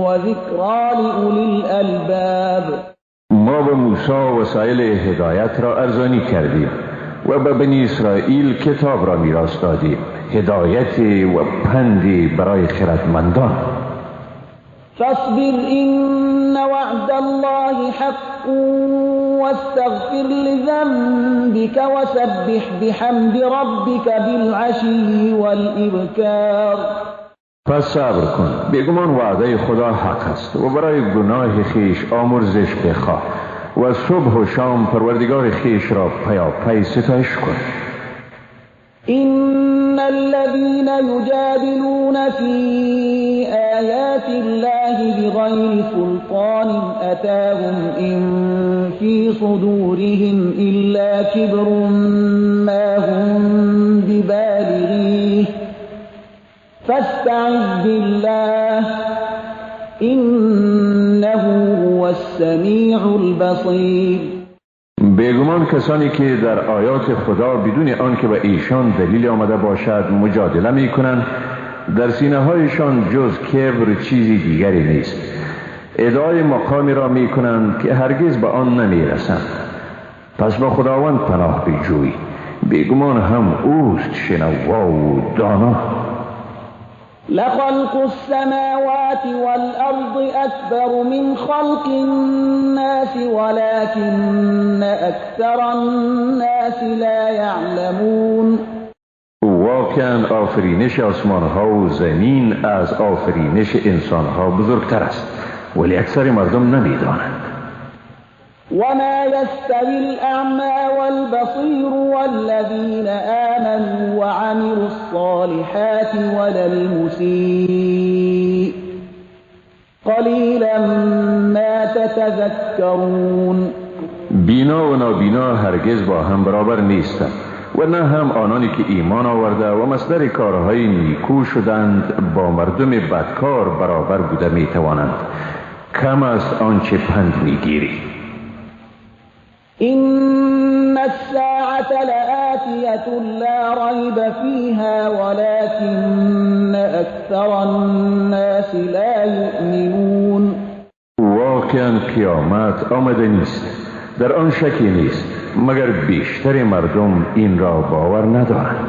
وذكرى لأولي الألباب. ما به موسی وسایل هدایت را ارزانی کردیم و به بنی اسرائیل کتاب را میراث دادیم، هدایت و پندی برای خردمندان. فاصبر إن وعد الله حق واستغفر لذنبك وسبح بحمد ربك بالعشي والإبكار. پس صبر کن، بیگمان وعده خدا حق است و برای گناه خیش آمرزش بخواه و صبح و شام پروردگار خیش را پیاپی ستایش کن. إن الذين يجادلون في آيات الله بغير سلطان أتاهم إن في صدورهم إلا كبر ما هم ببالغيه فاستعذ بالله إنه هو السميع البصير. بیگمان کسانی که در آیات خدا بدون آنکه به ایشان دلیل آمده باشد مجادله می کنند، در سینه هایشان جز کبر چیزی دیگری نیست. ادعای مقامی را می کنند که هرگز به آن نمی رسند. پس با خداوند پناه بجوی، بیگمان هم اوست شنوا و دانا. لخلق السماوات والأرض أكبر من خلق الناس ولكن أكثر الناس لا يعلمون. واقعا آفرینش آسمان ها و زمین از آفرینش انسان ها بزرگتر است، ولی اکثر مردم نمیدانند. وما يستوي الأعمى والبصير والذين آمنوا وعملوا الصالحات ولا المسيء قليلا ما تتذكرون. بینا و نابینا هرگز با هم برابر نیستند و نه هم آنانی که ایمان آورده و مصدر کارهای نیکو شدند با مردم بدکار برابر بوده می توانند. کم است آنچه پند میگیری. إن الساعة لآتية لا ريب فيها ولكن أكثر الناس لا يؤمنون. واقعا قیامت آمده نیست، در آن شکی نیست، مگر بیشتر مردم این را باور ندارند.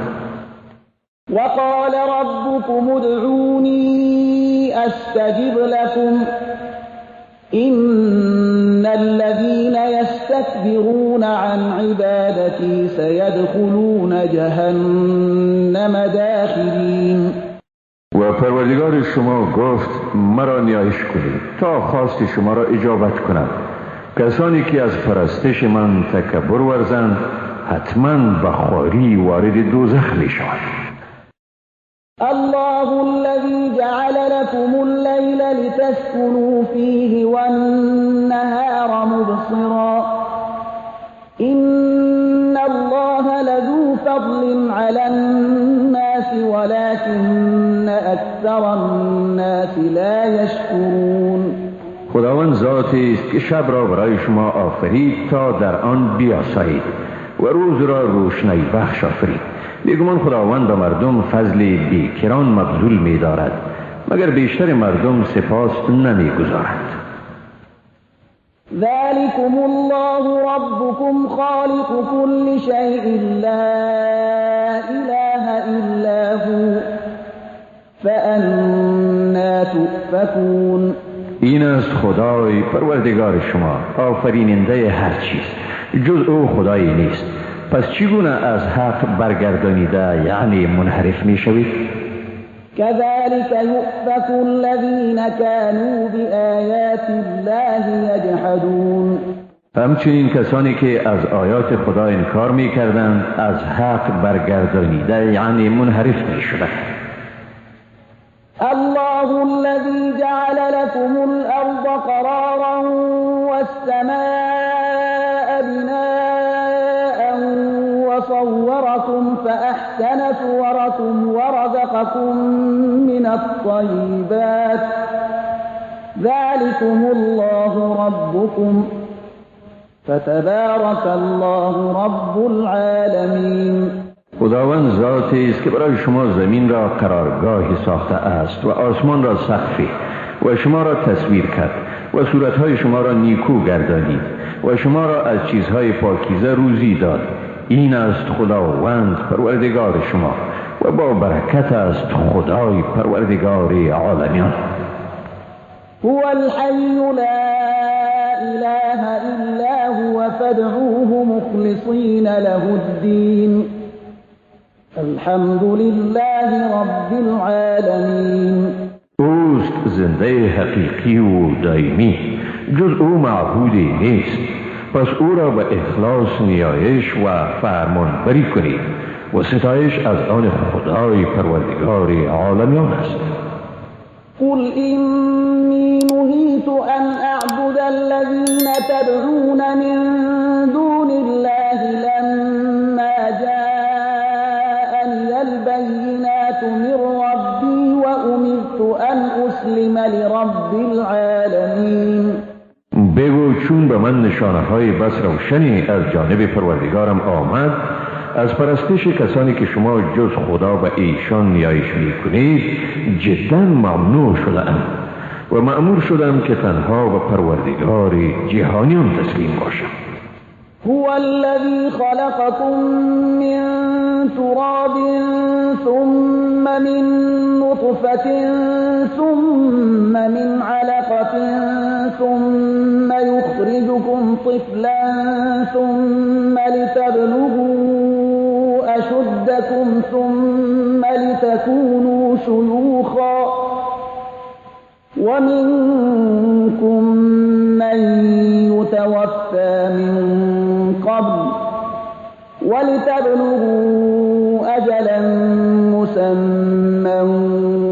وقال ربكم ادعوني أستجب لكم إن الذين يستكبرون عن عبادتي سيدخلون جهنم داخرين. و پروردگار شما گفت مرا نیایش کنید تا خواست شما را اجابت کنم. کسانی که از پرستش من تکبر ورزند حتما به خواری وارد دوزخ می شوند. الله الذي جعل لكم الليل لتسكنوا فيه والنهار مبصرا إن الله لذو فضل على الناس ولكن أكثر الناس لا يشكرون. خداوند ذاتی است که شب را برای شما آفرید تا در آن بیاسایید و روز را روشنایی بخش آفرید. بیگمان خداوند به مردم فضل بیکران مبذول می دارد، مگر بیشتر مردم سپاس نمی گذارند. ذلكم الله ربكم خالق كل شيء لا إله إلا هو فأنا تؤفكون. این است خدای پروردگار شما، آفریننده هر چیز، جز او خدایی نیست. پس چگونه از حق برگردانیده یعنی منحرف می شوید؟ كذلك يؤفك الذين كانوا بآيات الله يجحدون. همچنین کسانی که از آیات خدا انکار می کردند از حق برگردانیده یعنی منحرف می شدند. الله الذي جعل لكم الأرض قرارا والسماء بناء وصوركم فأحسن صوركم ورزقكم من الطيبات ذلكم الله ربكم فتبارك الله رب العالمين. خداوند ذاتی است که برای شما زمین را قرارگاهی ساخته است و آسمان را سقفی و شما را تصویر کرد و صورتهای شما را نیکو گردانید و شما را از چیزهای پاکیزه روزی داد. این است خداوند پروردگار شما و با برکت است خدای پروردگار عالمیان. هو الحی لا اله الا هو فادعوه مخلصین له الدین الحمد لله رب العالمین. اوست زنده حقیقی و دائمی، جز او معبودی نیست، پس او را به اخلاص نیایش و فرمانبری کنید و ستایش از آن خدای پروردگار عالمیان است. قل إني نهيت أن أعبد الذين تدعون من دون الله لما جاءني البينات من ربي وأمرت أن أسلم لرب العالمين. بگو چون به من نشانه های بس روشنی از جانب پروردگارم آمد، از پرستش کسانی که شما جز خدا و ایشان نیایش میکنید جدا ممنوع شدم و مأمور شدم که تنها به پروردگار جهانیان تسلیم باشم. هو الذي خلقكم من تراب ثم من نطفة ثم من علقة ثم يخرجكم طفلا ثم لتبلغوا أشدكم ثم لتكونوا شيوخا ومنكم من يتوفى من قبل ولتبلغوا أجلا مسمى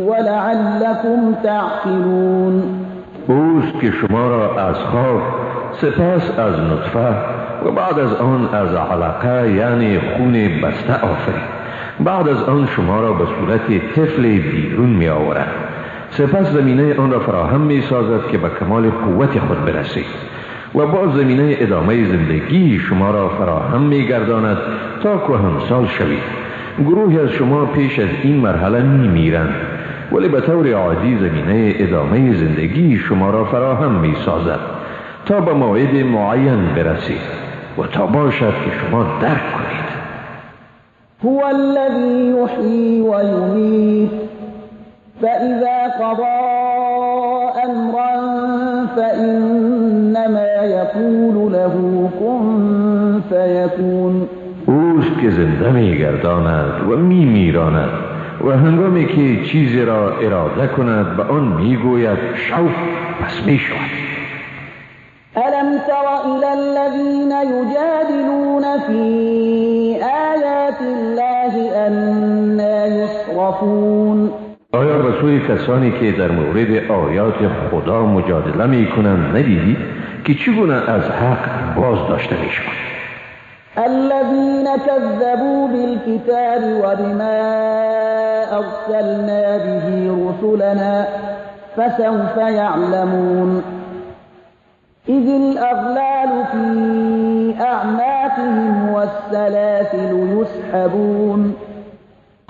ولعلكم تعقلون. اوست که شما را از خاک، سپس از نطفه و بعد از آن از علقه یعنی خون بسته آفرید. بعد از آن شما را به صورت طفل بیرون می آورد. سپس زمینه آن را فراهم می سازد که به کمال قوت خود برسید و با زمینه ادامه زندگی شما را فراهم می گرداند تا کهنسال شوید. گروهی از شما پیش از این مرحله می میرند، ولی به طور عادی زمینه ادامه زندگی شما را فراهم می سازد تا به موعد معین برسید و تا باشد که شما درک کنید. هو الذي يحيي ويميت فإذا قضى أمرا فإنما يقول له كن فيكون. اوست که زنده می گرداند و می میراند و هنگامی که چیزی را اراده کند به آن می گوید شو، پس می شود. ألم تر إلى الذين يجادلون في آيات الله أنى يصرفون. آیا به سوی کسانی که در مورد آیات خدا مجادله می کنند ندیدی که چگونه از حق باز داشته می شوند؟ الذين كذبوا بالكتاب وبما أرسلنا به رسلنا فسوف يعلمون. إذ الأغلال في أعناقهم والسلاسل يسحبون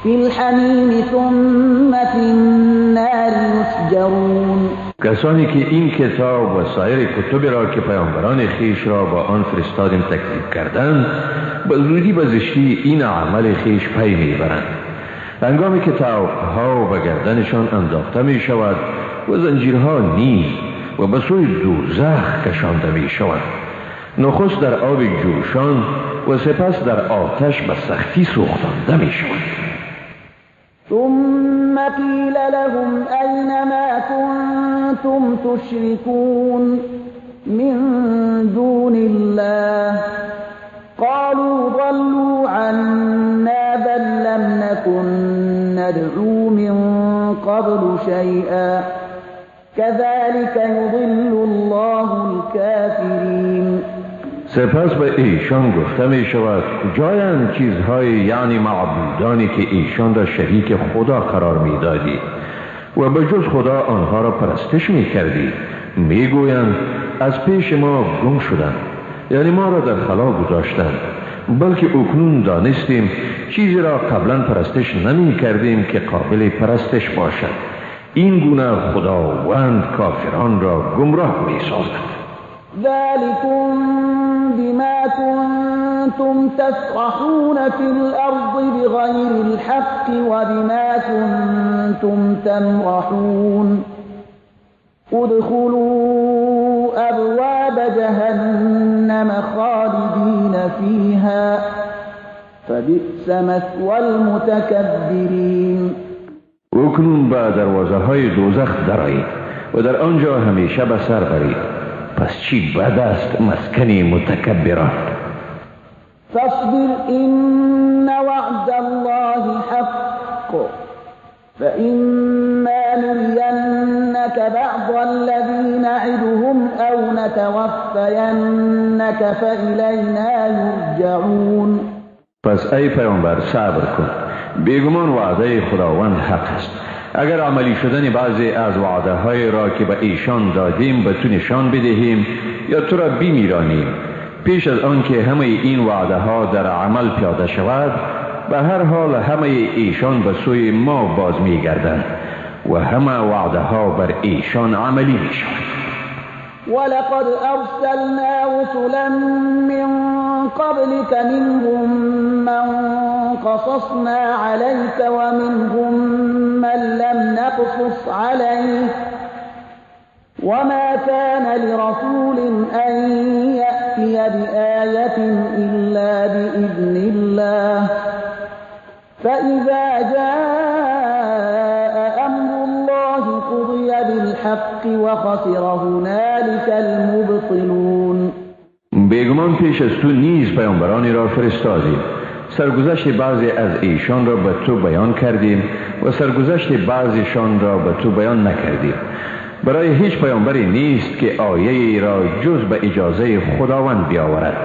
في الحميم ثم في النار يسجرون. کسانی که این کتاب و سایر کتب را که پیامبران خیش را با آن فرستادیم تکذیب کردند، به زودی به زشتی این عمل خیش پی میبرند. هنگامی که طوقها به گردنشان انداخته می شود و زنجیرها نیز و به سوی دوزخ کشانده می شوند، نخست در آب جوشان و سپس در آتش به سختی سوختانده می شوند. ثم قیل لهم أین ما کنتم تشركون من دون الله قالوا ضلوا عنا بل لم نكن ندعو من قبل شيئا كذلك يضل الله الكافرين. سپس به ایشان گفته می شود کجایند چیزهای یعنی معبودانی که ایشان را شریک خدا قرار می دادید و به جز خدا آنها را پرستش می کردید؟ می گویند از پیش ما گم شدند، یعنی ما را در خلا گذاشتند، بلکه اکنون دانستیم چیزی را قبلا پرستش نمی کردیم که قابل پرستش باشد. این گونه خداوند کافران را گمراه می سازد. ذلكم بما كنتم تفرحون في الأرض بغير الحق وبما كنتم تمرحون. ادخلوا أبواب جهنم خالدين فيها فبئس مثوى المتكبرين. اکنون به دروازه های دوزخ درآیید و در آنجا همیشه به سر برید، پس چی بد است مسکن متکبران. فاصبر إن وعد الله حق فإما نرينك بعض الذي نعدهم أو نتوفينك فإلينا يرجعون. پس ای پیامبر صبر کن، بیگمان وعده خداوند حق است. اگر عملی شدن بعضی از وعده های را که به ایشان دادیم به تو نشان بدهیم یا تو را بیمیرانیم، پیش از آن که همه این وعده ها در عمل پیاده شود، به هر حال همه ایشان به سوی ما باز می گردند و همه وعده ها بر ایشان عملی می شود. ولقد أرسلنا رسلا من قبلك منهم من قصصنا عليك ومنهم من لم نقصص عليك وما كان لرسول أن يأتي بآية إلا بإذن الله فإذا جاء أمر الله قضي بالحق وخسر هنالك المبطلون. بیگمان پیش از تو نیز پیامبرانی را فرستادیم، سرگذشت بعضی از ایشان را به تو بیان کردیم و سرگذشت بعضیشان را به تو بیان نکردیم. برای هیچ پیامبری نیست که آیه ای را جز به اجازه خداوند بیاورد.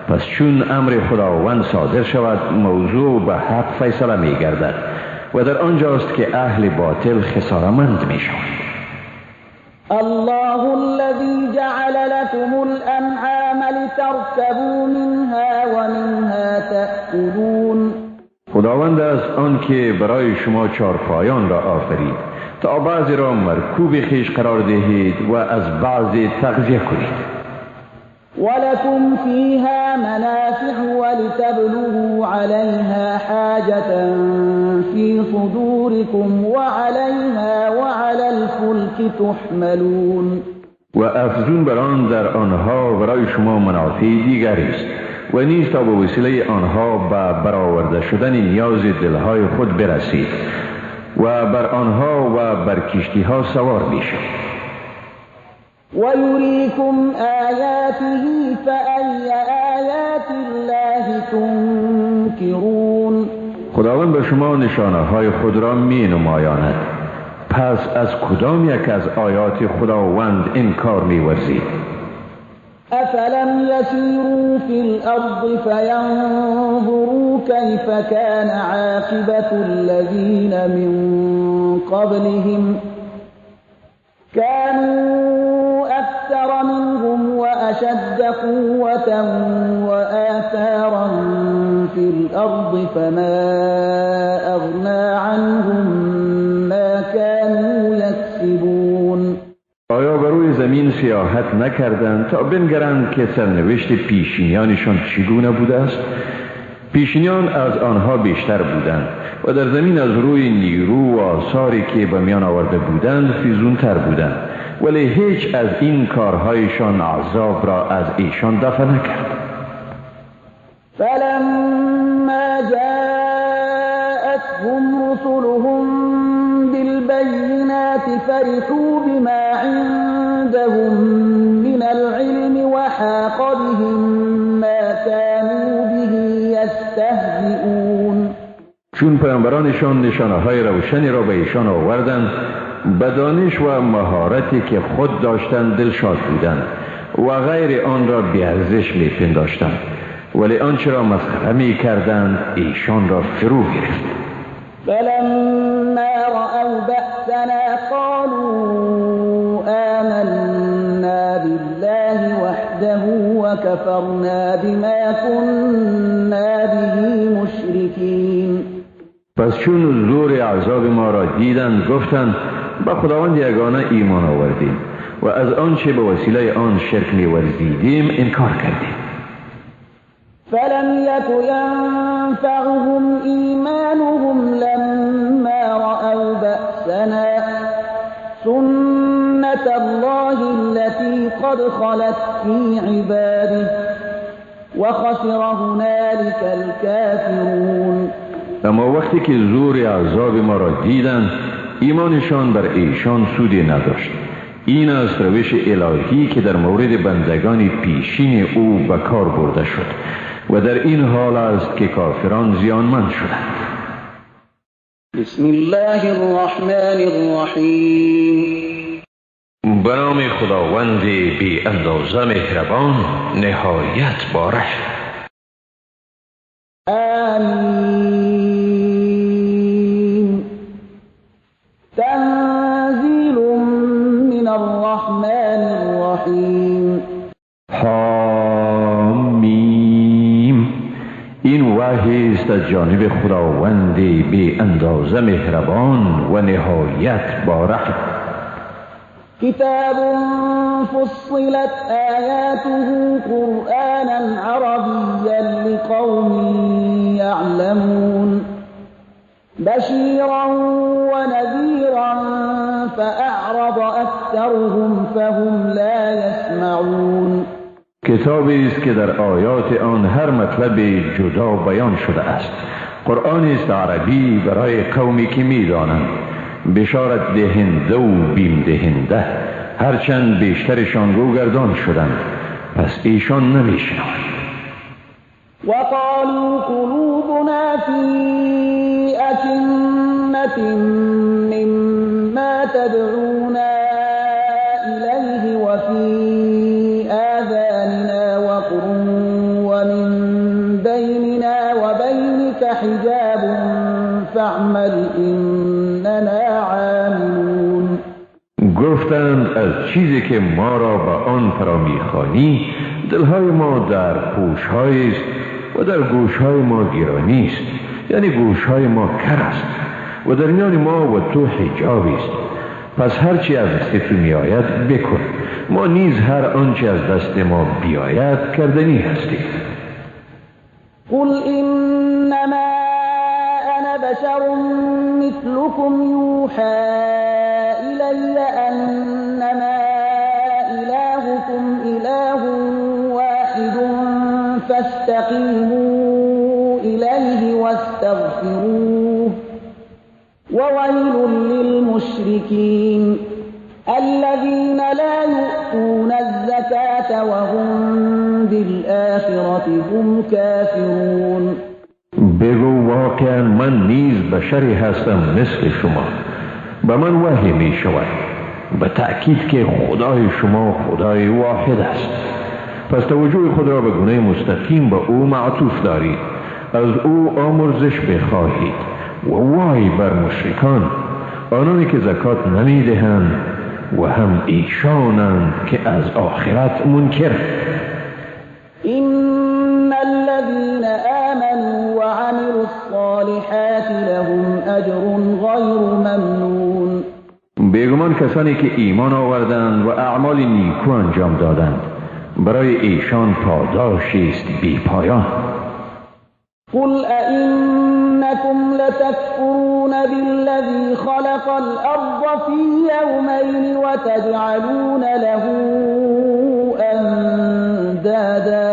پس چون امر خداوند صادر شود، موضوع به حق فیصله می گردد و در آنجاست که اهل باطل خسارمند می شوند. الله الذي جعل لكم الأنعام لتركبوا منها ومنها تأكلون. خداوند است آن که برای شما چارپایان را آفرید تا بعضی را مرکوب خویش قرار دهید و از بعضی تغذیه کنید. ولكم فيها منافع ولتبلغوا عليها حاجة في صدوركم وعليها وعلى الفلك تحملون. و افزون بر آن در آنها برای شما منافع دیگری است و نیز تا به وسیله آنها به برآورده شدن نیاز دلهای خود برسید و بر آنها و بر کشتیها سوار میشوید. ويريكم آياته فأي آيات الله تنكرون. خداوند به شما نشانه های خود را می نمایاند، پس از کدام یک از آیات خداوند انکار می ورزید؟ أفلم يسيروا في الأرض فينظروا كيف كان عاقبة الذين من قبلهم كانوا أكثر منهم وأشد قوة وآثارا في الأرض فما أغنى عنهم ما كانوا يكسبون. آیا بر روی زمین سیاحت نکردند تا بنگرند که سرنوشت پیشینیانشان چگونه بوده است؟ پیشینیان از آنها بیشتر بودند و در زمین از روی نیرو و آثاری که به میان آورده بودند فیزونتر بودند، ولی هیچ از این کارهایشان عذاب را از ایشان دفع نکرد. فلما جاءتهم رسلهم بالبينات فرحوا بما عندهم من العلم وحاق بهم ما كانوا به يستهزئون. چون پیامبرانشان نشانه های روشنی را به ایشان آوردند، به دانش و مهارتی که خود داشتند دلشاد بودند و غیر آن را بی‌ارزش می‌پنداشتند، ولی آنچه را مسخره می‌کردند ایشان را فرو گرفت. فلما رأوا بأسنا قالوا آمنا بالله وحده وكفرنا بما كنا به مشركين. پس چون زور عذاب ما را دیدند گفتند به خداوند یگانه ایمان آوردیم و از آنچه به وسیله آن شرک می‌ورزیدیم انکار کردیم. فلم يك ينفعهم إيمانهم لما رأوا بأسنا سنة الله التي قد خلت في عباده وخسر هنالك الكافرون. اما وقتی که زور عذاب ما را دیدند، ایمانشان بر ایشان سودی نداشت. این است روش الهی که در مورد بندگان پیشین او به کار برده شد و در این حال است که کافران زیانمند شدند. بسم الله الرحمن الرحیم. به نام خداوند بی اندازه مهربان، نهایت بارش. آمین. تنزیل من الرحمن الرحیم. حامیم. این وحی است از جانب خداوند بی اندازه مهربان و نهایت بارش. کتاب فصلت آیاته قرآنا عربیا لقوم یعلمون بشیرا ونذیرا فأعرض اکثرهم فهم لا یسمعون. کتابی است که در آیات آن هر مطلب جدا بیان شده است. قرآنی است عربی برای قومی که می‌دانند، بشارت دهنده و بیم دهنده، هرچند بیشترشان روگردان شدند، پس ایشان نمی‌شنوند. وقالوا قلوبنا في أكنة مما تدعونا إليه وفي آذاننا وقر ومن بيننا وبينك حجاب فاعمل إننا عاملون. گفتند از چیزی که ما را به آن فرا می‌خوانی دلهای ما در پوش‌های است و در گوش‌های ما گرانی است، یعنی گوش‌های ما کر است و در میان ما و تو حجابی است. پس هرچی از دست تو میآید بکن، ما نیز هر آنچه از دست ما بیاید کردنی هستیم. قل انما انا بشر مثلكم یوحى الی انما الهكم اله واحد فاستقیموا الیه واستغفروه وویل للمشرکین الذين لا يؤتون الزكاة وهم بالآخرة هم كافرون. بگو واقعا من نیز بشری هستم مثل شما، به من وحی می شود به تأکید که خدای شما خدای واحد است، پس توجه خود را به گونه مستقیم به او معطوف دارید، از او آمرزش بخواهید. و وای بر مشرکان، آنانی که زکات نمی دهند و هم ایشانند که از آخرت منکر. إن الذين آمنوا وعملوا الصالحات لهم أجر غیر ممنون. بیگمان کسانی که ایمان آوردند و اعمال نیکو انجام دادند، برای ایشان پاداشی است بی پایان. قل أئنكم لتكفرون بالذي خلق الأرض في يومين وتجعلون له أندادا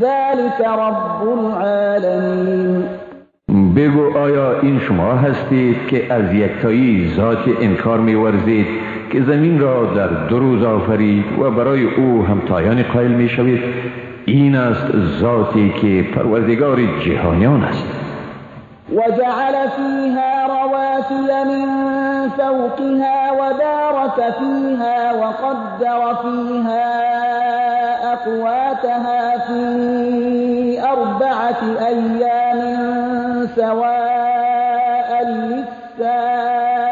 ذلك رب العالمين. بگو آیا این شما هستید که از یکتایی ذات انکار می‌ورزید که زمین را در 2 روز آفرید و برای او همتایان قائل می‌شوید؟ این است ذاتی که پروردگار جهانیان است. وجعل فيها رواسي من فوقها وبارك فيها وقدر فيها أقواتها في 4 أيام سواء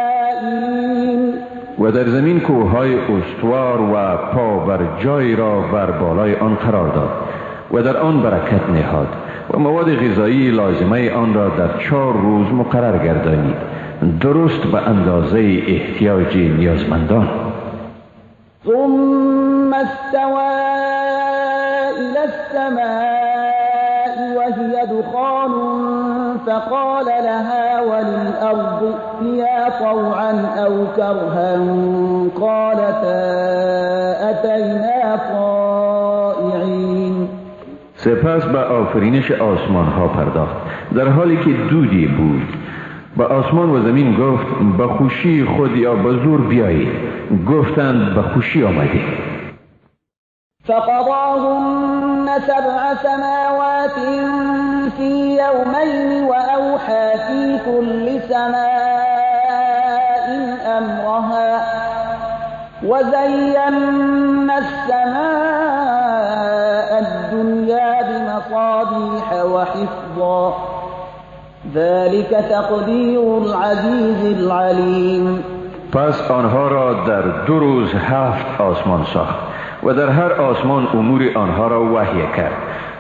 للسائلين. و در زمین کوههای استوار و پا بر جای را بر بالای آن قرار داد و در آن برکت نهاد و مواد غذایی لازمه آن را در 4 روز مقرر گردانید، درست به اندازه احتیاج نیازمندان. ثم استوى إلى السماء وهي دخان فقال لها وللأرض ائتيا طوعا أو كرها قالتا أتينا طائعين. سپس به آفرینش آسمان ها پرداخت در حالی که دودی بود. به آسمان و زمین گفت به خوشی خود یا به زور بیایید. گفتند به خوشی آمدیم. فقضاهن 7 سماوات في يومين وأوحى في كل سماء أمرها وزينا السماء الدنيا بمصابيح وحفظا ذلك تقدير العزيز العليم. پس آنها را در 2 روز 7 آسمان ساخت و در هر آسمان امور آنها را وحی کرد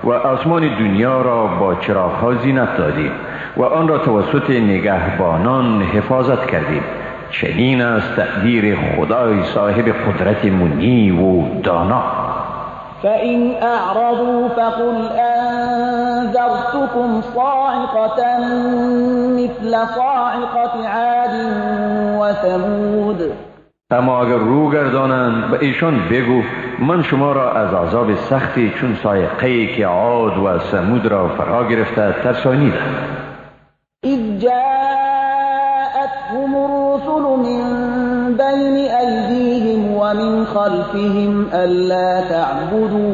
و آسمان دنیا را با چراغ‌ها زینت دادیم و آن را توسط نگهبانان حفاظت کردیم. چنین است تقدیر خدای صاحب قدرت منی و دانا. فإن أعرضوا فقل أنذرتكم صاعقة مثل صاعقة عاد وثمود. اما اگر رو گردانند به ایشان بگو من شما را از عذاب سختی چون صاعقه‌ای که عاد و ثمود را فرا گرفته ترسانیدم. اذ جاءتهم الرسل من بين أيديهم ومن خلفهم ألا تعبدوا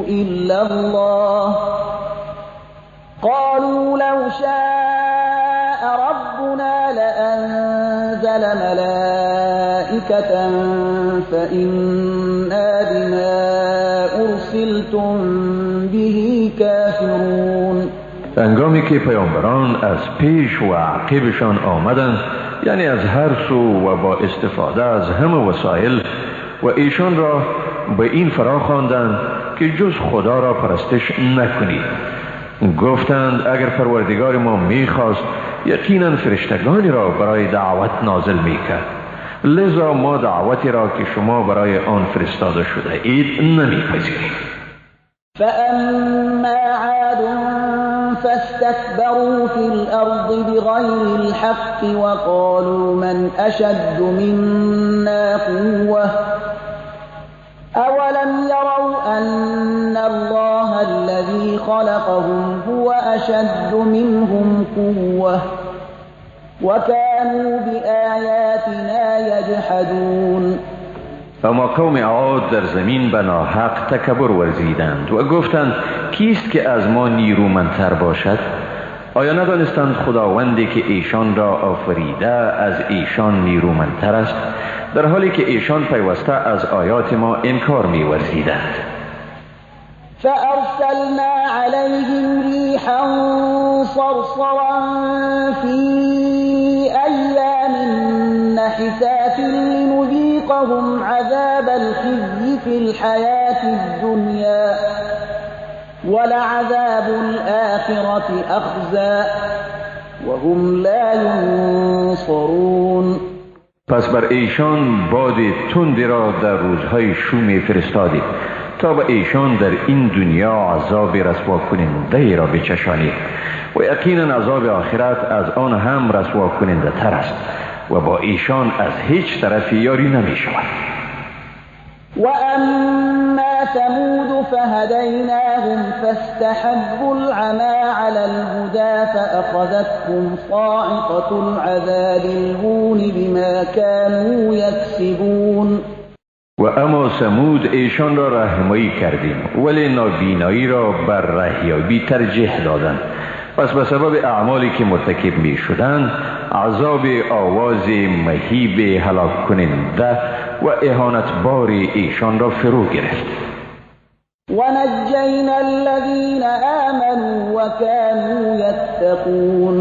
إلا الله قالوا لو شاء ربنا لأنزل ملائكة فإنا بما أرسلتم به كافرون. هنگامی که پیامبران از پیش و عقبشان آمدند، یعنی از هر سو و با استفاده از همه وسایل، و ایشان را به این فرا خواندند که جز خدا را پرستش نکنید، گفتند اگر پروردگار ما میخواست یقینا فرشتگانی را برای دعوت نازل میکرد، لذا ما دعوتی را که شما برای آن فرستاده شده اید نمیپذیریم. فأما عاد فاستكبروا في الأرض بغير الحق وقالوا من أشد منا قوة أولم يروا أن الله الذي خلقهم هو أشد منهم قوة وكانوا بآياتنا يجحدون. اما قوم عاد در زمین به ناحق تکبر ورزیدند و گفتند کیست که از ما نیرومندتر باشد؟ آیا ندانستند خداوندی که ایشان را آفریده از ایشان نیرومندتر است، در حالی که ایشان پیوسته از آیات ما انکار می‌ورزیدند. فأرسلنا عليهم ريحا صرصرا في أيام نحسات لنذيقهم عذاب الخزي في الحياة الدنيا ولعذاب الآخرة أخزى وهم لا ينصرون. پس بر ایشان باد تندی را در روزهای شوم فرستادیم تا به ایشان در این دنیا عذاب رسوا کننده را بچشانید و یقینا عذاب آخرت از آن هم رسوا کننده تر است و با ایشان از هیچ طرفی یاری نمی شود. و اما ثمود فهدیناهم فاستحبوا العمى على الهدى فأخذتهم صاعقة العذاب الهون بما كانوا يكسبون. و اما ثمود ایشان را راهنمایی کردیم ولی نابینایی را بر رهیابی ترجیح دادند، پس به سبب اعمالی که مرتکب می شدند عذاب آواز مهیب هلاک کننده و اهانت بار ایشان را فرو گرفت. و نجینا الذین آمنوا و كانوا یتقون.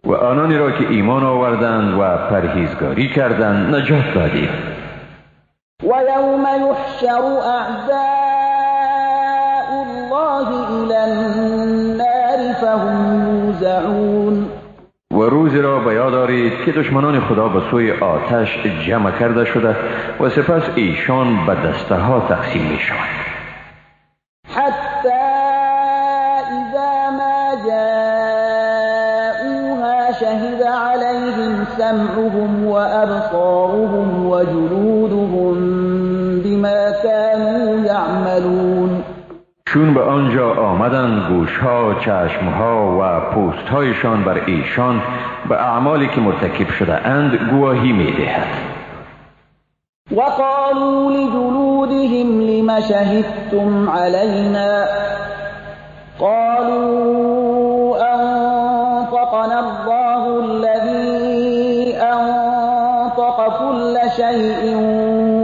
و آنانی را که ایمان آوردند و پرهیزگاری کردند نجات دادیم. و یوم یحشر اعداء الله الی النار فهم یوزعون. و روزی روزی را به یاد آرید که دشمنان خدا به سوی آتش جمع کرده شده و سپس ایشان به دسته ها تقسیم می شوند. حتی اذا ما جاءوها شهد عليهم سمعهم وأبصارهم وجلودهم بما كانوا يعملون. چون به آنجا آمدند گوشها، چشمها و پوستهایشان بر ایشان به اعمالی که مرتکب شده اند گواهی میدهد. وقالوا لجلودهم لم شهدتم علينا قالوا أنطقنا الله الذي أنطق كل شيء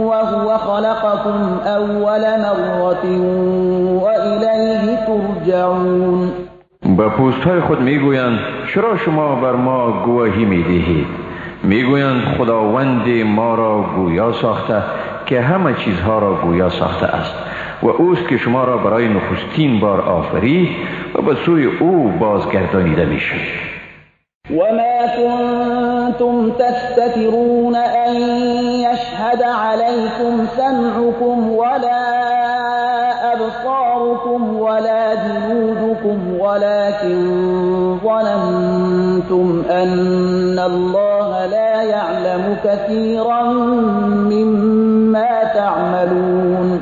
وهو خلقكم أول مرة وإليه ترجعون. به پوست‌های خود میگویند چرا شما بر ما گواهی میدهید؟ میگویند خداوند ما را گویا ساخته که همه چیزها را گویا ساخته است و اوست که شما را برای نخستین بار آفرید و به سوی او بازگردانیده میشوید. وما كنتم تستترون أن يشهد عليكم سمعكم ولا أبصاركم ولا جلودكم ولكن ظننتم أن الله لا يعلم كثيرا مما تعملون.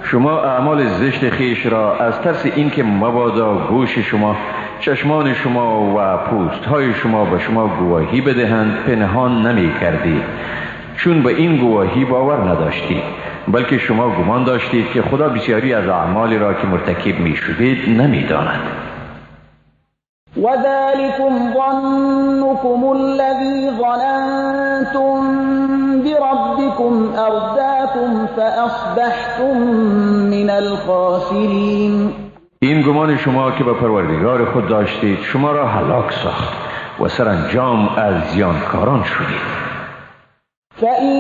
شما اعمال زشت خیش را از ترس اینکه مبادا گوش شما، چشمان شما و پوست‌های شما به شما گواهی بدهند پنهان نمی کردید، چون به این گواهی باور نداشتید، بلکه شما گمان داشتید که خدا بسیاری از اعمالی را که مرتکب می شدید نمی داند. وذلكم ظنكم الذي ظننتم بربكم أرداكم فأصبحتم من الخاسرين. این گمان شما که به پروردگار خود داشتید شما را هلاک ساخت و سرانجام از زیانکاران شدید. فإن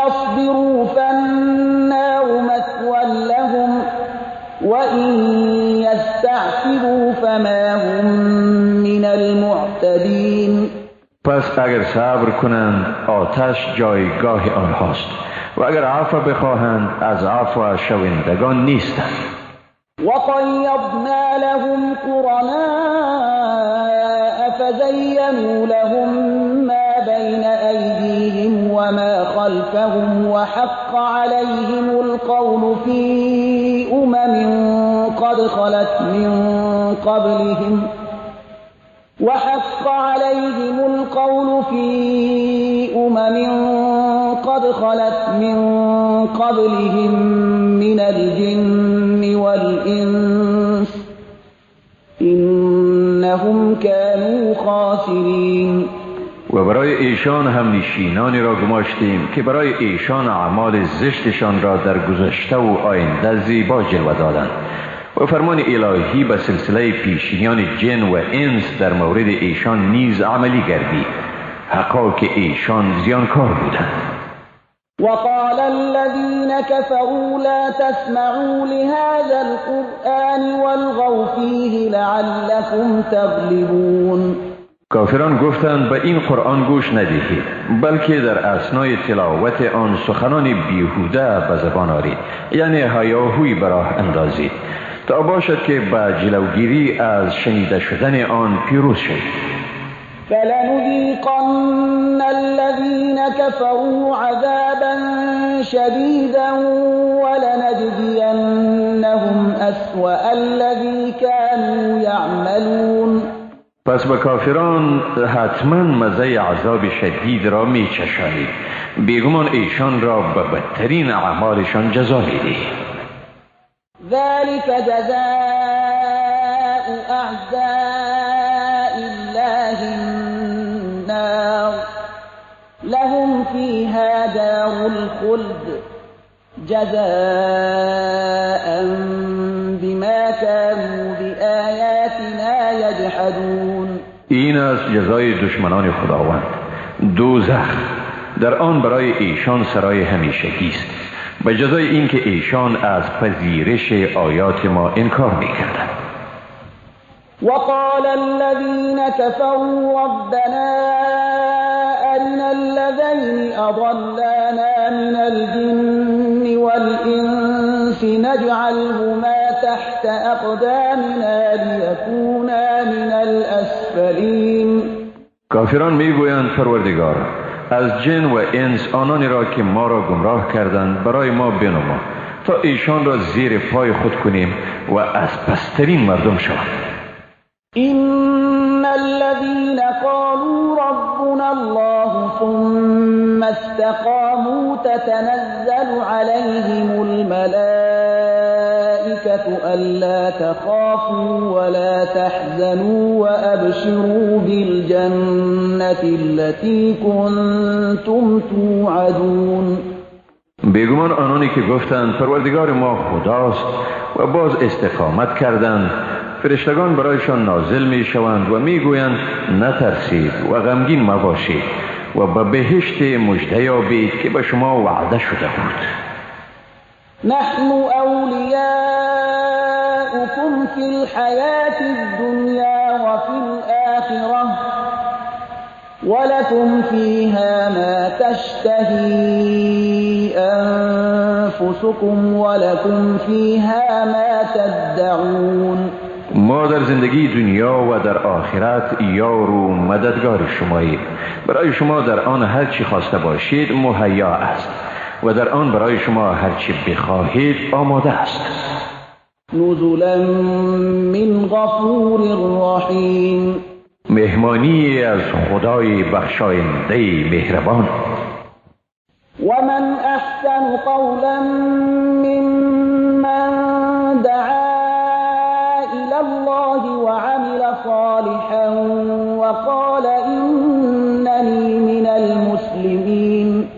يصبروا فالنار مثوى لهم وإن يستعتبوا فما هم من المعتبين. پس اگر صبر کنند آتش جایگاه آنهاست و اگر عفو بخواهند از عفو شوندگان نیستند. وقيضنا لهم قرناء فزينوا لهم ما بين أيديهم وما خلفهم وحق عليهم القول في أمم قد خلت من قبلهم وحق عليهم القول في أمم قد خلت من قبلهم من الجن والإنس إنهم كانوا خاسرين. و برای ایشان هم نشینانی را گماشتیم که برای ایشان اعمال زشتشان را در گذشته و آینده زیبا جلوه دادند و فرمان الهی به سلسله پیشینیان جن و انس در مورد ایشان نیز عملی گردید، حقا که ایشان زیانکار بودند. وقال الذين كفروا لا تسمعوا لهذا القرآن والغوا فيه لعلكم تغلبون. کافران گفتند به این قرآن گوش ندهید، بلکه در اثنای تلاوت آن سخنان بیهوده به زبان آرید، یعنی هیاهوی به راه اندازید تا باشد که به جلوگیری از شنیده شدن آن پیروز شوید. فلنذيقن الذين كفروا عذابا شديدا ولنجزينهم أسوأ الذي كانوا يعملون. پس به کافران حتما مزه عذاب شدید را می چشانید، بیگمان ایشان را به بدترین اعمالشان جزا می‌دهید. ذلك جزاء أعداء الله النار لهم فيها دار الخلد جزاء بما كانوا بآياتنا يجحدون. این است جزای دشمنان خداوند، دوزخ، در آن برای ایشان سرای همیشگی است، به جزای اینکه ایشان از پذیرش آیات ما انکار می‌کردند. وقال الذين كفروا ربنا أرنا الذين أضلانا من الجن والإنس نجعلهما تحت أقدامنا ليكونا من الأسفلين. کافران میگویند پروردگار از جن و انس آنانی را که ما را گمراه کردند برای ما بنما تا ایشان را زیر پای خود کنیم و از پسترین مردم شوند. إن الذين قالوا ربنا الله ثم استقاموا تتنزل عليهم الملائكة ألا تخافوا ولا تحزنوا وأبشروا بالجنة التي كنتم توعدون. بیگمان آنانی که گفتند پروردگار ما خداست و باز استقامت کردند، فرشتگان برایشان نازل می شوند و می گویند نترسید و غمگین مباشید و به بهشت مژده یابید که به شما وعده شده بود. نحن اولیاؤکم فی الحیات الدنیا و فی الآخرة ولکم فیها ما تشتهی انفسکم ولکم فیها ما تدعون. ما در زندگی دنیا و در آخرت یار و مددگار شماییم. برای شما در آن هر چی خواسته باشید مهیا است و در آن برای شما هر چی بخواهید آماده است. نزلا من غفور رحیم. مهمانی از خدای بخشاینده مهربان. ومن احسن قولا ممن دعا الله وعمل صالحا وقال إنني من المسلمين.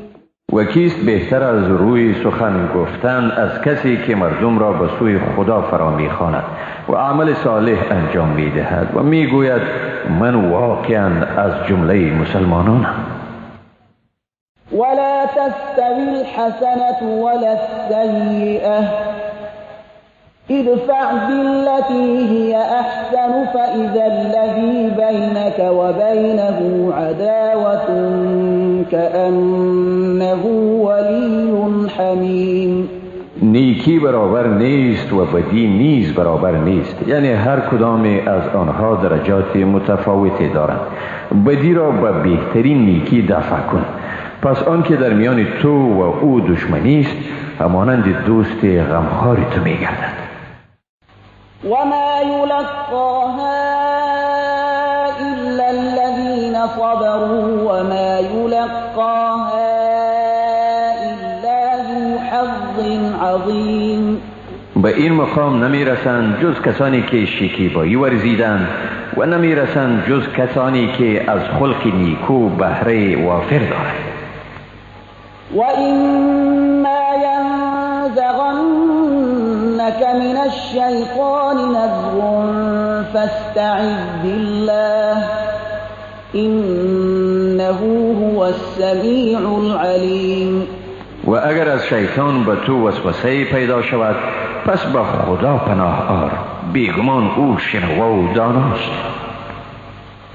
و کیست بهتر از روی سخن گفتن از کسی که مردم را به سوی خدا فرا می‌خواند و عمل صالح انجام می‌دهد و می‌گوید من واقعا از جمله مسلمانانم. ولا تستوي الحسنة ولا السيئة ادفع بالتي هي أحسن فإذا الذي بينك وبينه عداوة كأنه ولي حميم. نیکی برابر نیست و بدی نیز برابر نیست، یعنی هر کدام از آنها درجات متفاوتی دارند. بدی را به بهترین نیکی دفع کن، پس آن که در میان تو و او دشمنی است همانند دوست غمخوار تو میگردد. وما يلقاها إلا الذين صبروا وما يلقاها إلا ذو حظ عظیم. به این مقام نمیرسند جز کسانی که شکیبایی ورزیدند و نمیرسند جز کسانی که از خلق نیکو بهره وافر دارند. وإما ينزغنك من الشیطان نزغ فاستعذ بالله إنه هو السمیع العلیم. و اگر از شیطان به تو وسوسه پیدا شود پس به خدا پناه آر، بیگمان او شنوا و داناست.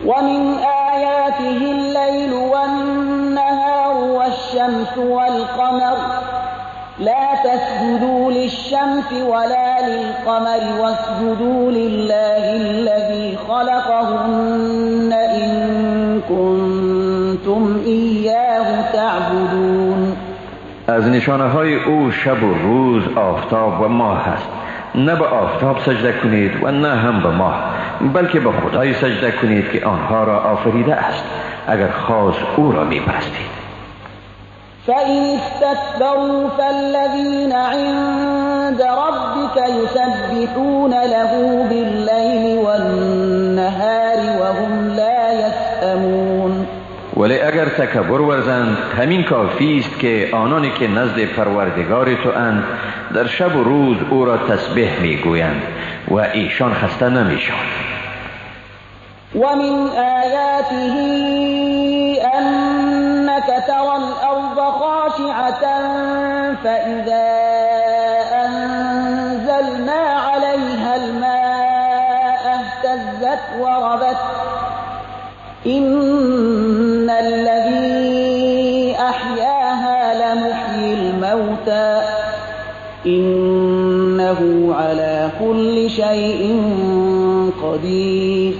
ومن آیاته اللیل والنهار والشمس والقمر لا تسجدوا للشمس ولا للقمر واسجدوا لله الذي خلقهن إن كنتم إياه تعبدون. از نشانه های او شب و روز، آفتاب و ماه است. نه به آفتاب سجده کنید و نه هم به ماه، بلکه به خدای سجده کنید که آنها را آفریده است، اگر خاص او را می پرستید. فإن استكبروا فالذين عند ربك يسبحون له بالليل والنهار وهم لا يسأمون. ولی اگر تکبر ورزند همین کافی است که آنانی که نزد پروردگار تو اند در شب و روز او را تسبیح میگویند و ایشان خسته نمیشوند. ومن آیاته أنك ترى الأرض خاشعة فإذا أنزلنا عليها الماء اهتزت خبت وربت إن الذي أحياها لمحيي الموتى إنه على كل شيء قدیر.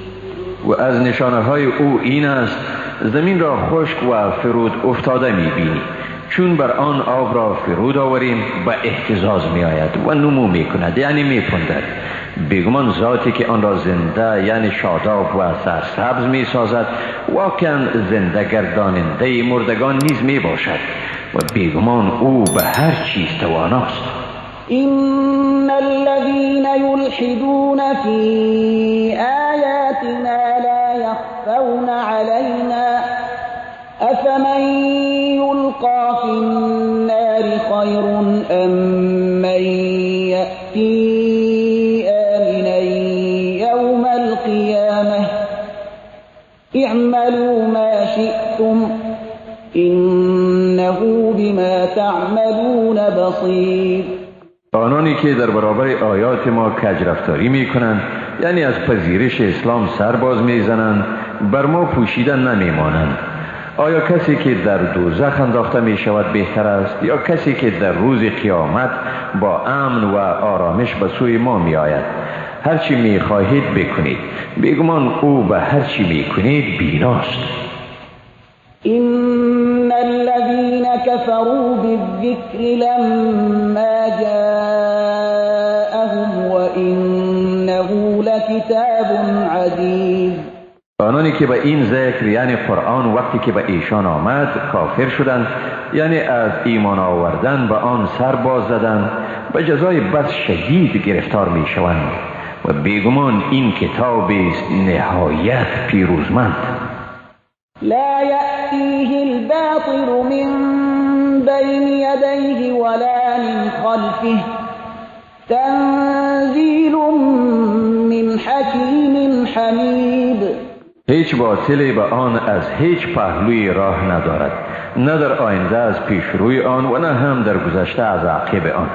و از نشانه های او این است زمین را خشک و فرود افتاده می بینی، چون بر آن آب را فرود آوریم به اهتزاز می آید و نمو می کند، یعنی می پندد. بیگمان ذاتی که آن را زنده یعنی شاداب و سرسبز می سازد واقعا زنده گرداننده مردگان نیز می باشد و بیگمان او به هر چیز تواناست. إن الذين يلحدون في آياتنا لا يخفون علينا أفمن يلقى في النار خير أم من يأتي آمنا يوم القيامة اعملوا ما شئتم إنه بما تعملون بصير. آنانی که در برابر آیات ما کجرفتاری می کنند، یعنی از پذیرش اسلام سر باز می زنند، بر ما پوشیده نمی مانند. آیا کسی که در دوزخ انداخته می شود بهتر است یا کسی که در روز قیامت با امن و آرامش به سوی ما می آید؟ هرچی می خواهید بکنید، بیگمان او به هرچی می کنید بیناست. إن الذين كفروا بالذكر لما جاءهم وإنه لكتاب عزيز. آنانی که به این ذکر یعنی قرآن وقتی که به ایشان آمد کافر شدند، یعنی از ایمان آوردن به آن سر باز زدند، به جزای بس شدید گرفتار می شوند و بیگمان این کتاب است نهایت پیروزمند. لا يأتيه الباطل من بين يديه ولا من خلفه تنزيل من حكيم حميد. هیچ باطلی به آن از هیچ پهلوی راه ندارد، نه در آینده از پیشروی آن و نه هم در گذشته از عقب آن.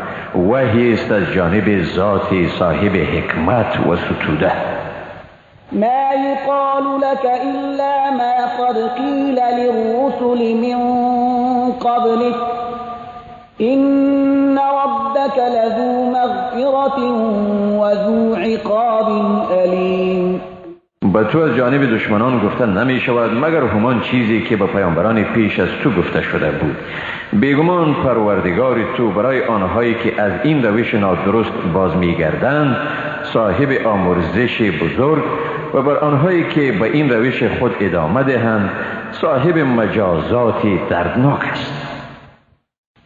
وحی است از جانب ذات صاحب حکمت و ستوده. ما يقال لك إلا ما قد قيل للرسل من قبلك إن ربك لذو مغفرة وذو عقاب أليم. به تو از جانب دشمنان گفته نمی شود مگر همان چیزی که به پیامبران پیش از تو گفته شده بود. بیگمان پروردگار تو برای آنهایی که از این روش نادرست باز می گردند صاحب آمرزش بزرگ و بر آنهایی که به این روش خود ادامه دهند صاحب مجازات دردناک است.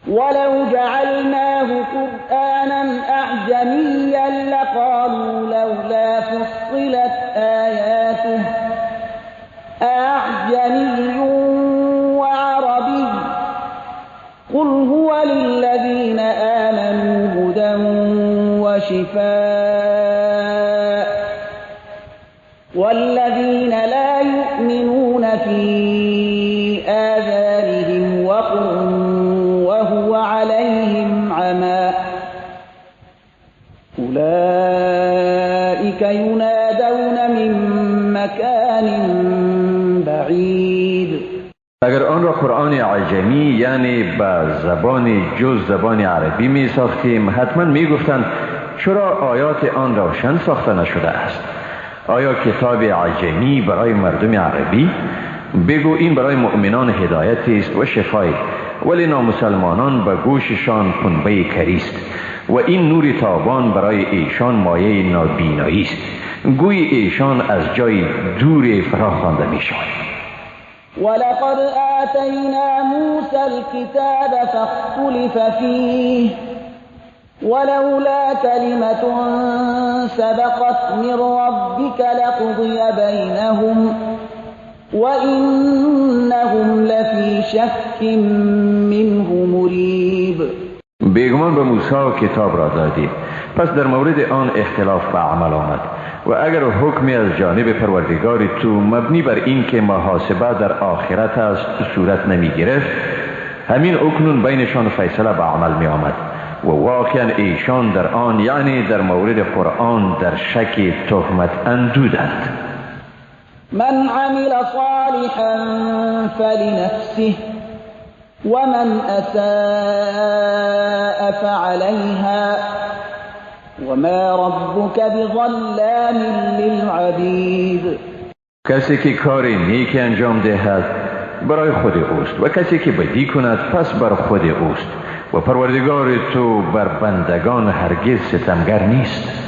ولو جعلناه قرآنا أعجميا لقالوا لولا فصلت آياته أعجمي وعربي قل هو للذين آمنوا هدى وشفاء والذين لا يؤمنون في آذانهم وقر وهو عليهم عمى أولئك ينادون من مكان بعيد. اگر آن را قرآن عجمی یعنی به زبان جز زبان عربی می ساختیم حتما می گفتند چرا آیات آن روشن ساخته نشده است؟ آیا کتاب عجمی برای مردم عربی؟ بگو این برای مؤمنان هدایت است و شفای، ولی نامسلمانان به گوششان پنبه کری است و این نور تابان برای ایشان مایه نابینایی است، گویی ایشان از جای دور فرا خوانده می شوند. ولقد آتینا موسى الكتاب فاختلف فیه ولولا كلمة سبقت من ربك لقضي بينهم وإنهم لفي شك منه مريب. بیگمان به موسی کتاب را دادیم، پس در مورد آن اختلاف به عمل آمد و اگر حکمی از جانب پروردگار تو مبنی بر این که محاسبه در آخرت است صورت نمی گرفت، همین اکنون بینشان فیصله به عمل می آمد و واقعا ایشان در آن یعنی در مورد قرآن در شک تهمت اندودند. من عمل صالحا فلنفسه ومن أساء فعليها وما ربك بظلام للعبید. کسی که کار نیک انجام دهد برای خود اوست و کسی که بدی کند پس بر خود اوست و پروردگار تو بر بندگان هرگز ستمگر نیست.